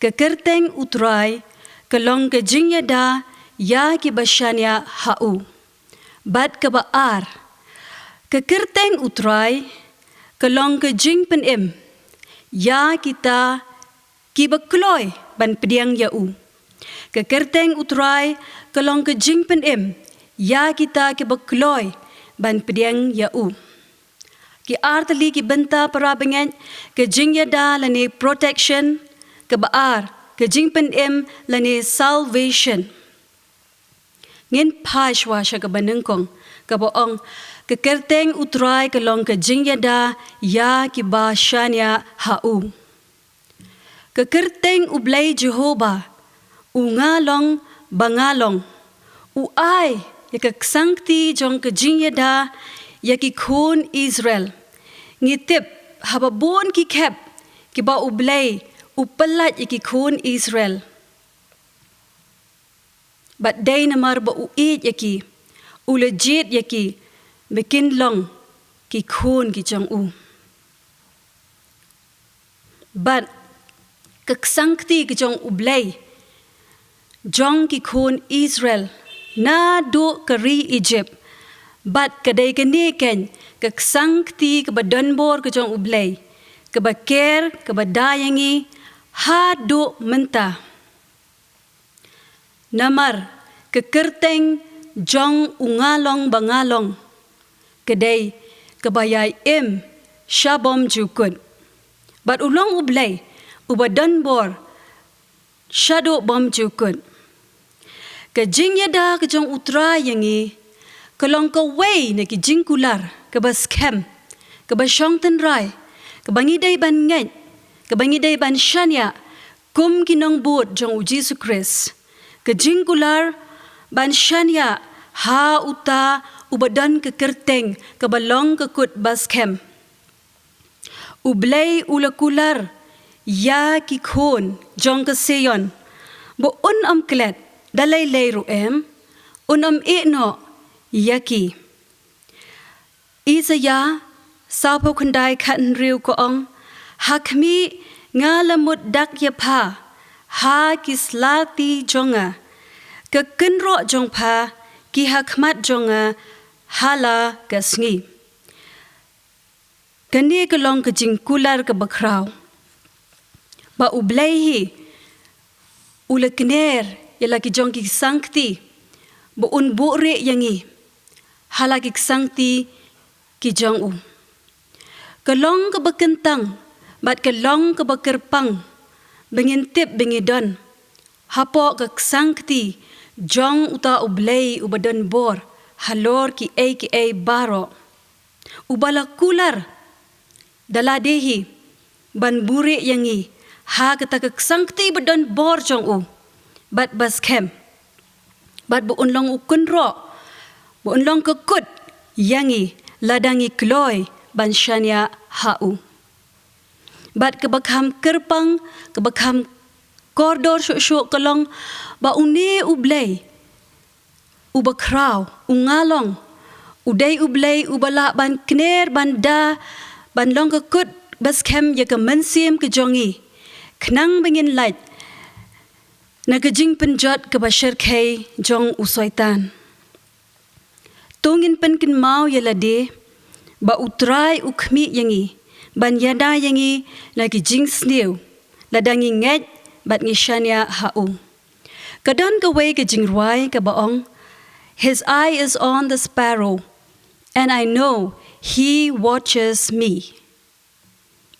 Ka kyrteng U Trai ka long ka jingïada ïa kiba shaniah ha u. Bad kaba ar, ka kyrteng U Trai ka long ka jingpynim ïa kita kiba kloi ban pdiang ïa u. Ka kyrteng U Trai ka long ka jingpynim ïa kita kiba kloi ban pdiang ïa u. Ki artylli ki bynta, para bangeit: ka jingïada lane protection, kaba ar, ka jingpynim lane salvation. Ngin phai shuwa sha kaba nyngkong, kaba ong, ka kyrteng U Trai ka long ka jingïada ïa kiba shaniah ha u. Ka kyrteng U Blei Jehobah, u nga long ba nga long, u ai ïa ka ksangkti jong ka jingïada ïa ki khun Israel. Ngi tip haba bun ki khep kiba U Blei u pyllait ïa ki khun Israel. Bad dei namar ba u ïeit ïa ki, u la jied ïa ki ba kin long ki khun ki jong u. Bad ka ksangkti ka jong U Blei jong ki khun Israel naduh ka ri Egypt, bad ka dei kane keiñ ka ksangkti kaba donbor ka jong U Blei, kaba ker, kaba da ïa ngi haduh mynta. Namar ka kyrteng jong u nga long ba nga long ka dei kaba ïai im sha bymjukut. Bad u long U Blei uba donbor shaduh bymjukut. Ka jingïada ka jong U Trai ïa ngi ka long kawei na ki jingkular kaba skhem, kaba shong tynrai, kaba ngi dei ban ngeit, kaba ngi dei ban shaniah kum ki nongbud jong U Jisu Khrist. Ka jingkular ban shaniah ha uta uba don ka kyrteng kaba long ka kut ba skhem. U Blei u la kular ïa ki khun jong ka Sion ba un ym klet da lei lei ruh em, un ym ïeh noh ïa ki. Isaïah sawphew khyndai khathynriew ka ong, ha khmih, nga la mut dak ïa pha ha ki slati jong nga, ka kynroh jong pha ki ha khmat jong nga ha la ka sngi. Kane ka long ka jingkular kaba khraw ba U Blei hi u la kner ïa la ki jong ki ksangkti ba un buhrieh ïa ngi ha la ki ksangkti ki jong u. Ka long kaba kyntang bad ka long kaba kyrpang ba ngin tip ba ngi don hapoh ka ksangkti jong uta U Blei uba donbor halor kiei kiei baroh, uba la kular da lade hi ban buhrieh ïa ngi ha kata ka ksangkti ba donbor jong u bad ba skhem, bad ba un long u kynroh, ba un long ka kut ïa ngi lada ngi kloi ban shaniah ha u. Bad kaba kham kyrpang, kaba kham kordor shuh shuh ka long ba une U Blei uba khraw, u nga long, u dei U Blei uba lah ban kner, ban da, ban long ka kut ba skhem ïa ka mynsiem ka jong ngi, khnang ba ngin lait na ka jingpynjot kaba shyrkhei jong u Soitan. To ngin pynkynmaw ïa lade ba U Trai u khmih ïa ngi ban ïada ïa ngi na ki jingsniew lada ngi ngeit bad ngi shaniah ha u. Ka don kawei ka jingrwai kaba ong, "His eye is on the sparrow, and I know he watches me."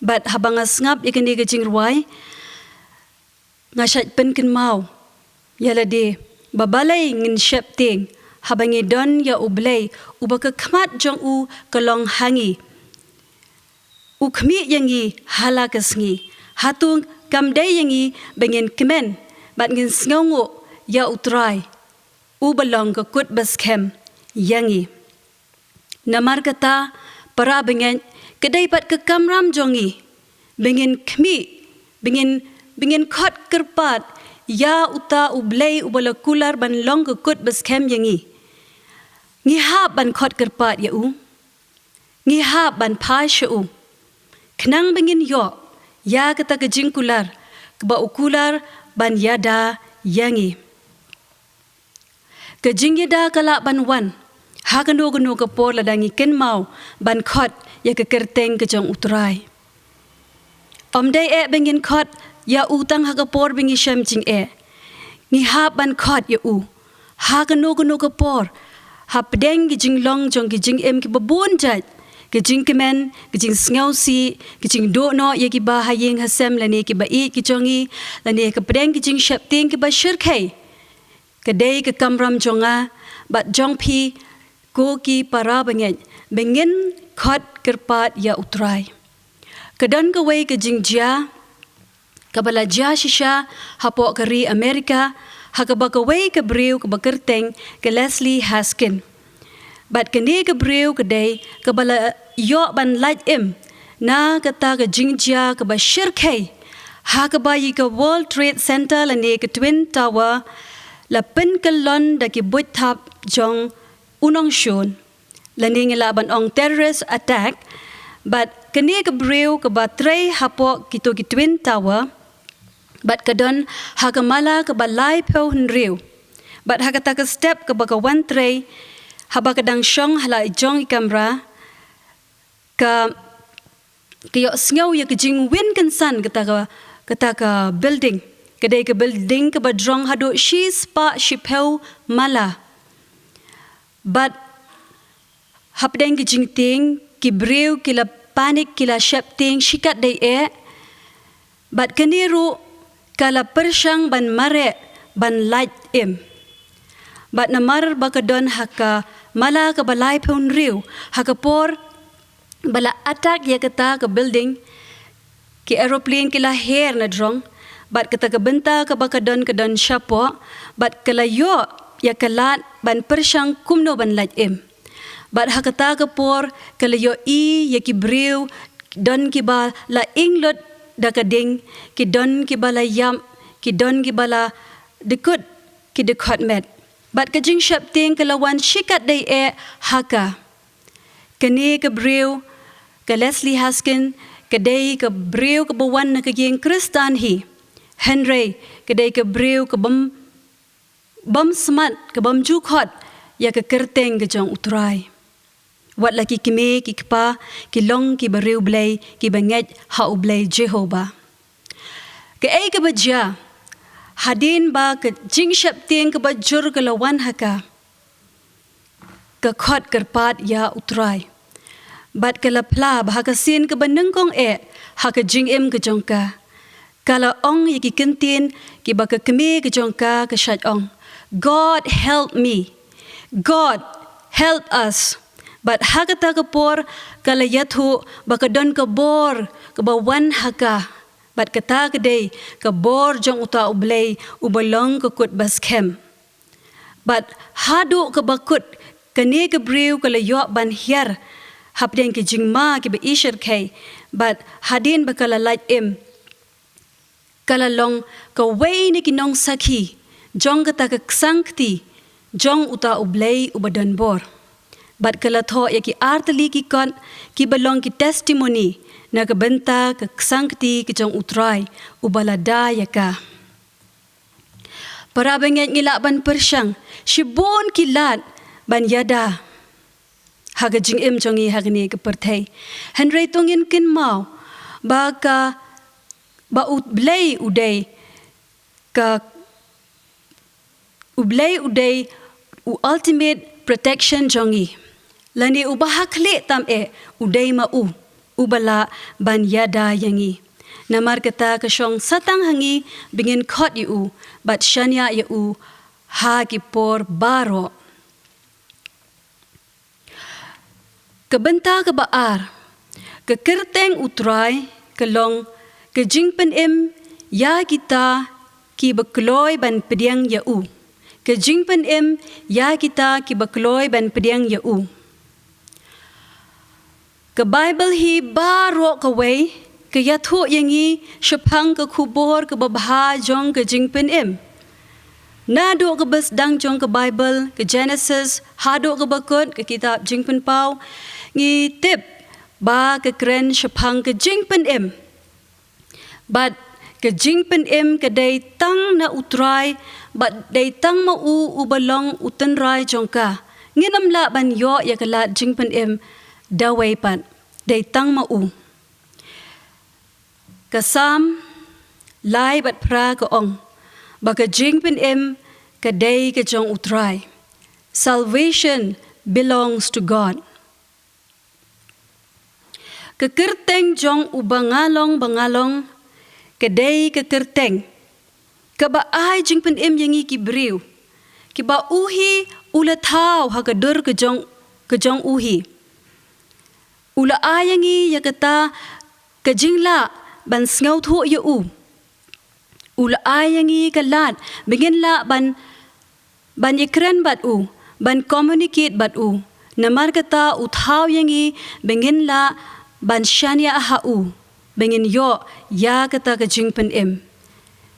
Bad haba nga sngap ïa kane ka jingrwai, nga shait pynkynmaw ïa lade ba balei ngin sheptieng haba ngi don ïa U Blei uba ka khmat jong u ka long ha ngi. U khmih ïa ngi ha la ka sngi. Hato kam dei ïa ngi ba ngin kmen bad ngin sngewnguh ïa U Trai uba long ka kut ba skhem ïa ngi? Namar kata, para bangeit, ka dei pat ka kamram jong ngi ba ngin khmih, ba ngin, ba ngin khot kyrpad ïa uta U Blei uba la kular ban long ka kut ba skhem ïa ngi. Ngi hap ban khot kyrpad ïa u. Ngi hap ban phai sha u, khnang ba ngin ïoh ïa kata ka jingkular kaba u kular ban ïada ïa ngi. Ka jingïada ka lah ban wan ha kano kano ka por lada ngi kynmaw ban khot ïa ka kyrteng ka jong U Trai. Ym dei eh ba ngin khot ïa u tang ha ka por ba ngi shem jingeh. Ngi hap ban khot ïa u ha kano kano ka por, hapdeng ki jinglong jong ki jingim kiba bun jait, ki jingkmen, ki jingsngewsih, ki jingduh noh ïa kiba ha ïing ha sem lane kiba ïeit ki jong ngi, lane hapdeng ki jingsheptieng kiba shyrkhei. Ka dei ka kamram jong nga bad jong phi, ko ki para bangeit, ba ngin khot kyrpad ïa U Trai. Ka don kawei ka jingjia kaba la jia shisha hapoh ka ri Amerika, ha kaba kawei ka briew kaba kyrteng ka Leslie Haskin. Bad kane ka briew ka dei kaba la ïoh ban lait im na kata ka jingjia kaba shyrkhei, ha kaba ïa ka World Trade Center lane ka Twin Tower la pynkyllon da ki buit thap jong u nongshun, lane ngi lah ban ong terrorist attack. Bad kane ka briew kaba trei hapoh kito ki Twin Tower, bad ka don ha ka mala kaba laiphew hynriew. Bad ha kata ka step kaba ka wan trei, haba ka dang shong ha la i jong i kamra, ka, ka ïohsngew ïa ka jingwin kynsan kata ka, kata ka building. Ka dei ka building kaba jrong haduh shispah shiphew mala. Bad hapdeng ki jingtieng, ki briew ki la panic, ki la sheptieng shikatdei eh. Bad kane ruh ka la pyrshang ban mareh, ban lait im. Bad namar ba ka don ha ka mala kaba laiphew hynriew, ha ka por ba la attack ïa kata ka building, ki aeroplane ki la her na jrong, bad kata ka bynta kaba ka don ka don shapoh, bad ka la ïoh ïa ka lad ban pyrshang kumno ban lait im. Bad ha kata ka por ka la ïohi ïa ki briew, don kiba la ing lut da ka ding, ki don kiba la ïap, ki don kiba la dkut, ki dkhot met. Bad ka jingsheptieng ka la wan shikatdei eh ha ka. Kane ka briew, ka Leslie Haskin, ka dei ka briew kaba wan na ka ïing Khristan hi. Hynrei ka dei ka briew kabym, bym smat, kabym ju khot ïa ka kyrteng ka jong U Trai. Wat la ki kmie ki kpa ki long kiba riewblei, kiba ngeit ha U Blei Jehobah. Kaei kaba jia? Hadien ba ka jingsheptieng kaba jur ka la wan ha ka, ka khot kyrpad ïa U Trai. Bad ka la phla ba ha ka sien kaba nyngkong eh ha ka jingim ka jong ka, ka la ong ïa ki kyntien kiba ka kmie ka jong ka ka shait ong, "God help me. God help us." Bad ha kata ka por ka la ïathuh ba ka don ka bor kaba wan ha ka. Bad kata ka dei ka bor jong uta U Blei uba long ka kut ba skhem. Bad haduh kaba kut, kane ka briew ka la ïoh ban hiar hapdeng ki jingma kiba i shyrkhei. Bad hadien ba ka la lait im, ka la long kawei na ki nongsakhi jong kata ka ksangkti jong uta U Blei uba don bor. Bad ka la thoh ïa ki artylli ki kot kiba long ki testimony na ka bynta ka ksangkti ka jong U Trai uba la da ïa ka. Para bangeit, ngi lah ban pyrshang shibun ki lad ban ïada ha ka jingim jong ngi ha kane ka pyrthei. Hynrei to ngin kynmaw ba ka, ba U Blei u dei ka, U Blei u dei u ultimate protection jong ngi. Lane uba ha khlieh tam eh, u dei ma u uba lah ban ïada ïa ngi. Namar kata ka shong satang ha ngi ba ngin khot ïa u bad shaniah ïa u ha ki por baroh. Ka bynta kaba ar, ka kyrteng U Trai ka long ka jingpynim ïa kita kiba kloi ban pdiang ïa u. Ka jingpynim ïa kita kiba kloi ban pdiang ïa u. Ka Baibl hi baroh kawei ka ïathuh ïa ngi shaphang ka khubor kaba bha jong ka jingpynim. Naduh kaba sdang jong ka Baibl, ka Genesis, haduh kaba kut ka kitab Jingpynpaw, ngi tip ba ka kren shaphang ka jingpynim. Bad ka jingpynim ka dei tang na U Trai, bad dei tang ma u uba long u tynrai jong ka. Ngin ym lah ban ïoh ïa ka lad jingpynim da uwei pat. Dei tang ma u. Ka Salm lai bad phra ka ong ba ka jingpynim ka dei ka jong U Trai. Salvation belongs to God. Ka kyrteng jong u ba nga long ba nga long ka dei ka kyrteng kaba ai jingpynim ïa ngi ki briew, kiba u hi u la thaw ha ka dur ka jong, ka jong u hi. U la ai ïa ngi ïa kata ka jinglah ban sngewthuh ïa u. U la ai ïa ngi ka lad ba ngin lah ban, ban ïakren bad u, ban communicate bad u. Namar kata u thaw ïa ngi ba ngin lah ban shaniah ha u, ba ngin ïoh ïa kata ka jingpynim.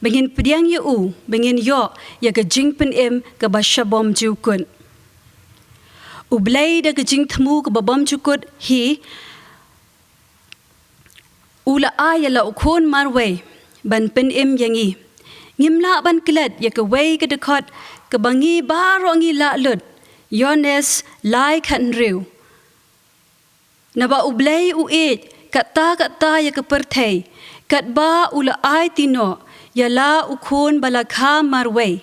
Ba ngin pdiang ïa u, ba ngin ïoh ïa ka jingpynim kaba sha bymjukut. U Blei da ka jingthmu kaba bymjukut hi, u la ai ïa la u khun marwei ban pynim ïa ngi. Ngim lah ban klet ïa kawei ka dkhot kaba ngi baroh ngi lah lut. Ïoannis lai khathynriew. Naba U Blei u ïeit katta katta ïa ka pyrthei, katba u la aiti noh ïa la u khun ba la kha marwei,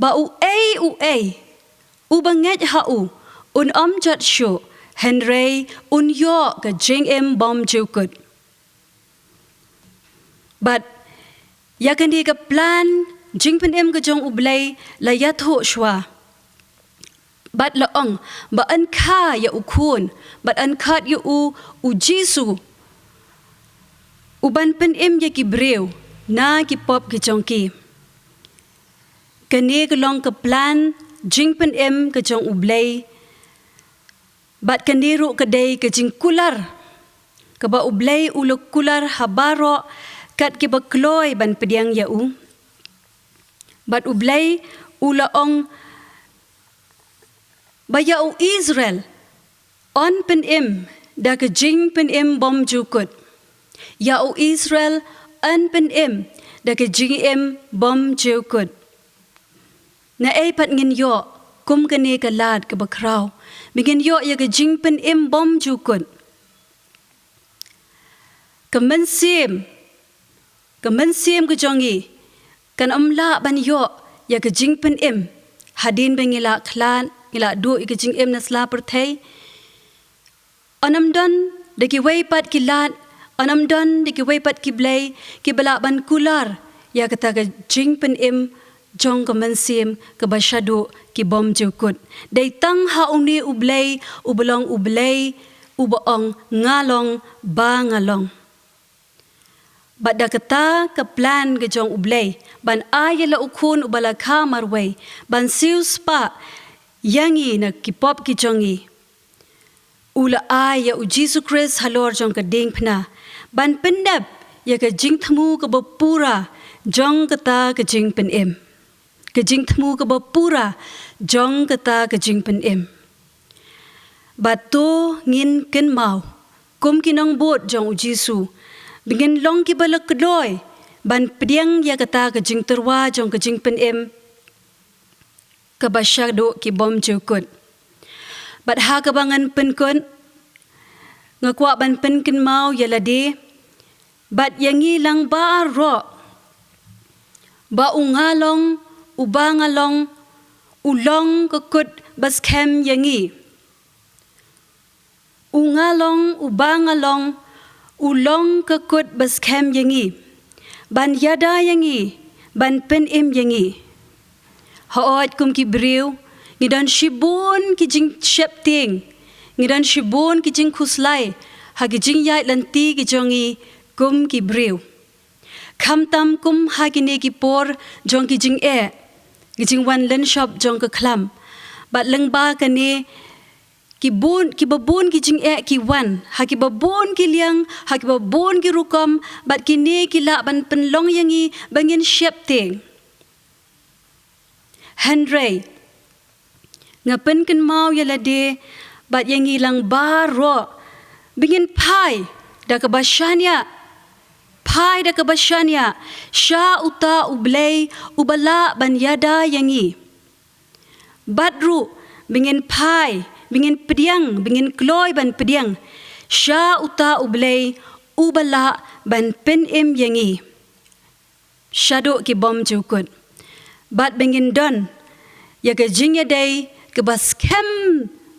ba uei uei uba ngeit ha u un ym jot shuh, hynrei un ïoh ka jingim bymjukut. Bad ïa kane ka plan jingpynim ka jong U Blei la ïathuh shuwa. Bad la ong ba yn kha ïa u khun, bad yn khot ïa u, u Jisu, u ban pynim ïa ki briew na ki pop ki jong ki. Kane ka long ka plan jingpynim ka jong U Blei. Bad kane ruh ka dei ka jingkular kaba U Blei u la kular ha baroh kat kiba kloi ban pdiang ïa u. Bad U Blei u la ong ba ïa u Israel yn pynim da ka jingpynim bymjukut. Ïa u Israel yn pynim da ka jingim bymjukut. Naei pat ngin ïoh kum kane ka lad kaba khraw ba ngin ïoh ïa ka jingpynim bymjukut? Ka mynsiem, ka mynsiem ka jong ngi kan ym lah ban ïoh ïa ka jingpynim hadien ba ngi la khlad, ngi la duh ïa ka jingim na sla pyrthei. Yn ym don da kiwei pat ki lad, yn ym don da kiwei pat ki blei kiba lah ban kular ïa kata ka jingpynim jong ka mynsiem kaba shaduh ki bymjukut. Dei tang ha une U Blei uba long U Blei uba ong, nga long ba nga long. Bad da kata ka plan ka jong U Blei ban ai ïa la u khun uba la kha marwei ban siewspah ïa ngi na ki pop ki jong ngi, u la ai ïa u Jisu Khrist halor jong ka diengphna ban pyndep ïa ka jingthmu kaba pura jong kata ka jingpynim. Ka jingthmu kaba pura jong kata ka jingpynim. Bad to ngin kynmaw kum ki nongbud jong u Jisu ba ngin long kiba la kloi ban pdiang ïa kata ka jingtyrwa jong ka jingpynim kaba shaduh ki bymjukut. Bad ha kaba ngan pynkut, nga kwah ban pynkynmaw ïa lade bad ïa ngi lang baroh ba u nga long, u ba nga long, u long ka kut ba skhem ïa ngi. U nga long, u ba nga long, u long ka kut ba skhem ïa ngi, ban ïada ïa ngi, ban pynim ïa ngi. Hooid, kum ki briew ngi don shibun ki jingsheptieng, ngi don shibun ki jingkhuslai ha ki jingïaid lynti ki jong ngi kum ki briew. Khamtam kum ha kine ki por jong ki jingeh, ki jingwan lynshop jong ka khlam. Bad lyngba kane ki bun, kiba bun ki jingeh ki wan ha kiba bun ki liang, ha kiba bun ki rukom, bad kine ki lah ban pynlong ïa ngi ba ngin sheptieng. Hynrei nga pynkynmaw ïa lade bad ïa ngi lang baroh ba ngin phai da kaba shaniah, phai da kaba shaniah sha uta U Blei uba lah ban ïada ïa ngi. Bad ruh ba ngin phai, ba ngin pdiang, ba ngin kloi ban pdiang sha uta U Blei uba lah ban pynim ïa ngi shaduh ki bymjukut. Bad ba ngin don ïa ka jingïadei kaba skhem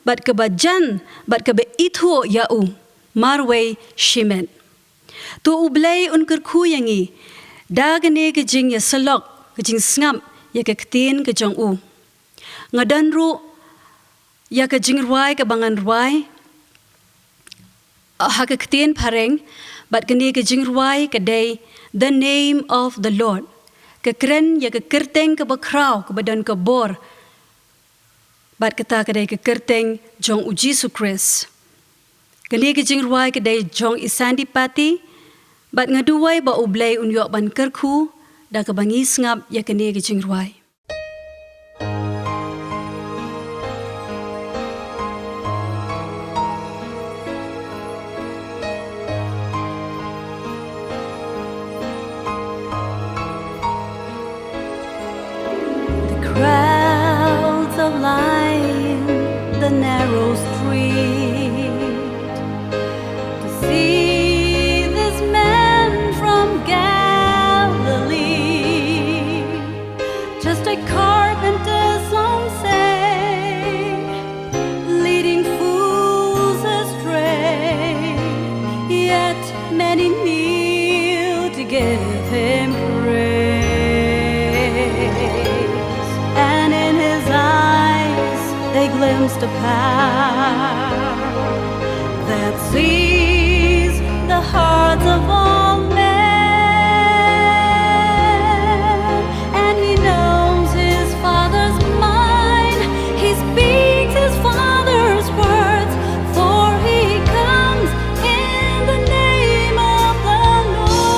bad kaba jan bad kaba ithuh ïa u marwei shimet. To U Blei un kyrkhu ïa ngi da kane ka jingïasyllok, ka jingsngap ïa ka ktien ka jong u. Nga don ruh ïa ka jingrwai kaba ngan rwai ha ka ktien phareng, bad kane ka jingrwai ka dei The Name of the Lord. Ka kren ïa ka kyrteng kaba khraw, kaba don ka bor. Bad kata ka dei ka kyrteng jong U Jisu Khrist. Kane ka jingrwai ka dei jong i Sandi Pati, bad nga duwai ba U Blei un ïoh ban kyrkhu da kaba ngi sngap ïa kane ka jingrwai. The crowds are lining the narrow street to see this man from Galilee, just a carpenter, some say, leading fools astray. Yet many kneel to give him praise. And in his eyes they glimpsed a power that sees the hearts of all men. And he knows his Father's mind. He speaks his Father's words, for he comes in the name of the Lord.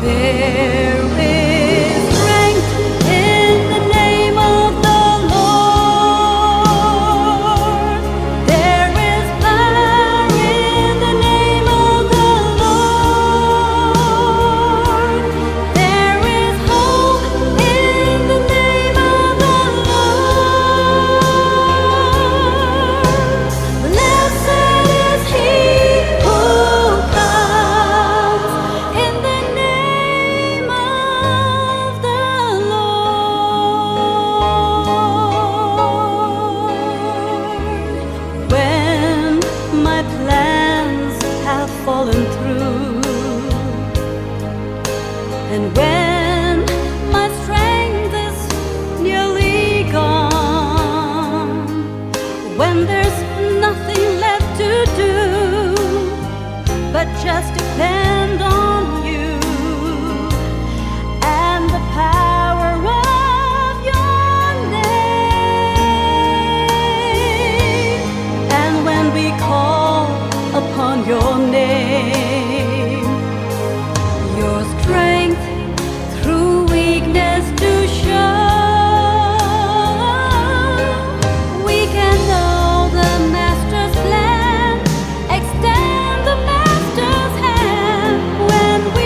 There is strength in the name of the Lord. There is power in the name of the Lord. There is hope in the name of the Lord. Blessed is he who comes in the name of the Lord. When my plans have fallen through, and when my strength is nearly gone, when there's nothing left to do but just depend on you and the power of your name. And when we call upon your name, your strength through weakness to show, we can know the Master's plan, extend the Master's hand. When we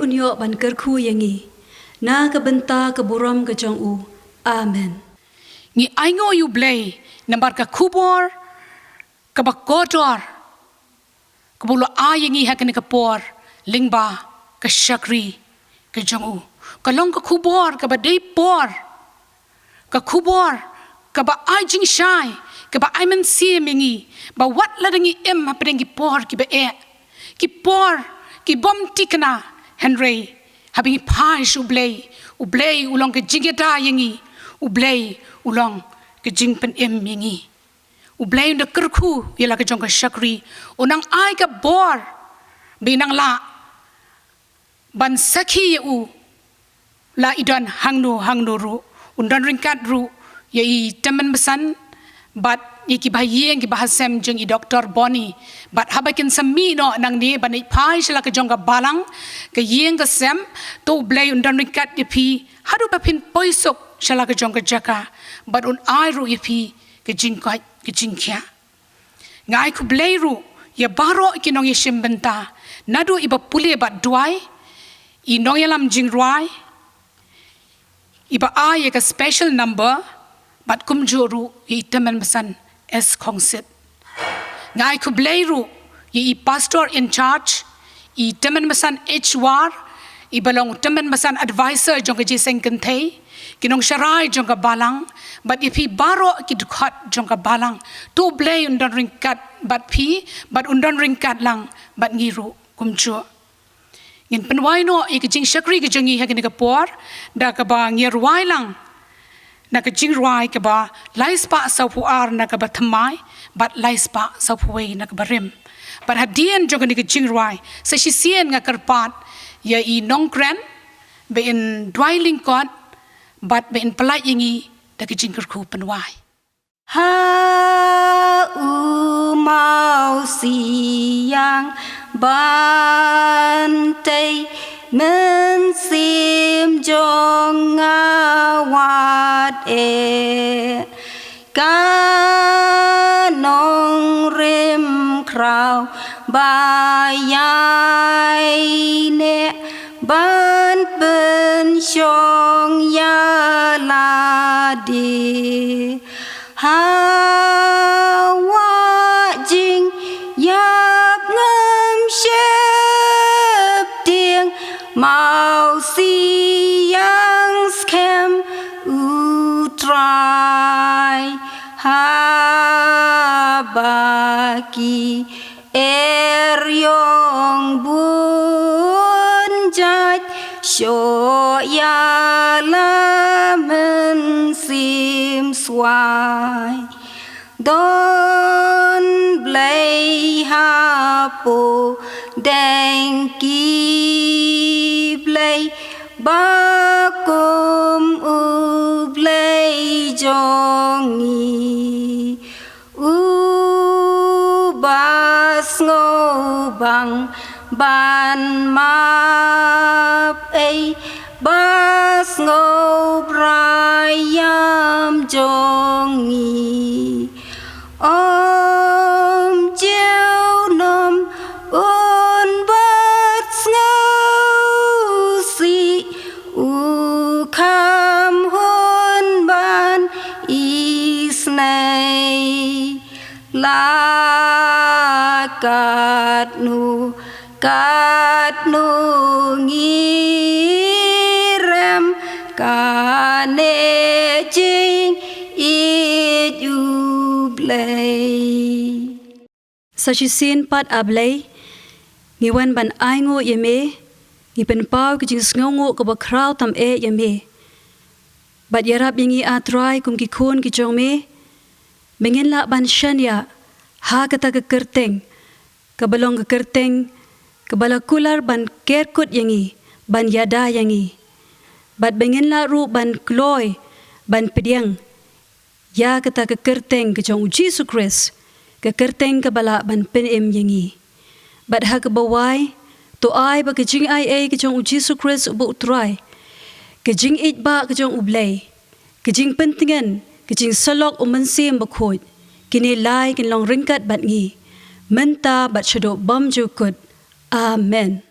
un ïoh ban kyrkhu ïa ngi na ka bynta ka burom ka jong u. Amen. Ngi ainguh ïa U Blei namar ka khubor kaba kordor kaba u la ai ïa ngi ha kane ka por lyngba ka shakri ka jong u. Ka long ka khubor kaba dei por, ka khubor kaba ai jingshai, kaba ai mynsiem ïa ngi ba wat lada ngi im hapdeng ki por kiba eh, ki por ki bym thikna, hynrei haba ngi phai sha U Blei, U Blei u long ka jingïada ïa ngi, U Blei u long ka jingpynim ïa ngi. U Blei un da kyrkhu ïa la ka jong ka shakri, u nang ai ka bor ba i nang lah ban sakhi ïa u, la i don hangno hangno ruh. Un don ryngkat ruh ïa i tymmen basan bad ïa ki bahaïing ki bahasem jong i Doktor Boni. Bad haba kin sa mih noh nangne ban ïaid phai sha la ka jong ka balang, ka ïing ka sem, to U Blei un don ryngkat ïa phi haduh ba phin poi suk sha la ka jong ka jaka, bad un ai ruh ïa phi ka jingkoit ka jingkhiah. Nga ai khublei ruh ïa baroh ki nongïashim bynta, naduh i ba pule bad duwai, i nongïalam jingrwai, i ba ai ïa ka special number, bad kumjuh ruh ïa i tymmen basan S Khongsit. Nga ai khublei ruh ïa i pastor in charge, i tymmen basan H War, i ba long tymmen basan advisor jong ka jingïaseng kynthei, ki nongsharai jong ka balang, bad ïa phi baroh ki dkhot jong ka balang. To U Blei un don ryngkat bad phi, bad un don ryngkat lang bad ngi ruh kumjuh. Ngin pynwai noh ïa ka jingshakri ka jong ngi ha kane ka por da kaba ngi rwai lang na ka jingrwai kaba lai spah sawphew ar na kaba thymmai bad lai spah sawphew wei na kaba rim. Bad hadien jong kane ka jingrwai, sa shisien nga kyrpad ïa i nongkren ba in duwai lyngkot bad ba in pyllait ïa ngi da ka jingkyrkhu pynwai. Ha u Mawsiang ban tei, mynsiem jong nga wat eh, ka nongrim khraw ba ïai neh ban pynshong ïa lade. Ha wah jingïap ngam sheptieng, Mawsiang skhem U Trai. Haba ki er ïong bun jait, shoh ïa la mynsiem swai. Don Blei hapoh deng ki blei, ba kum U Blei jong ngi. U ba sngewbang ban map ei, ba sngewbha ïam jong ngi. Ym junom un bat sngewsih, u kham hun ban isnei. La katno katno ngi rem, kane jingïeit U Blei. Sa shisien pat A Blei, ngi wan ban ainguh ïa me, ngi pynpaw ka jingsngewnguh kaba khraw tam eh ïa me. Bad ïarap ïa ngi A Trai kum ki khun ki jong me, ba ngin lah ban shaniah ha kata ka kyrteng, kaba long ka kyrteng kaba la kular ban ker kut ïa ngi, ban ïada ïa ngi. Bad ba ngin lah ruh ban kloi, ban pdiang ïa kata ka kyrteng ka jong U Jisu Khrist, ka kyrteng kaba lah ban pynim ïa ngi. Bad ha kaba wai, to ai ba ka jingaiei ka jong U Jisu Khrist uba U Trai, ka jingïeit ba ka jong U Blei, ka jingpyntngen, ka jingsyllok U Mynsiem Bakhuid, kine lai kin long ryngkat bad ngi mynta bad shaduh bymjukut. Amen.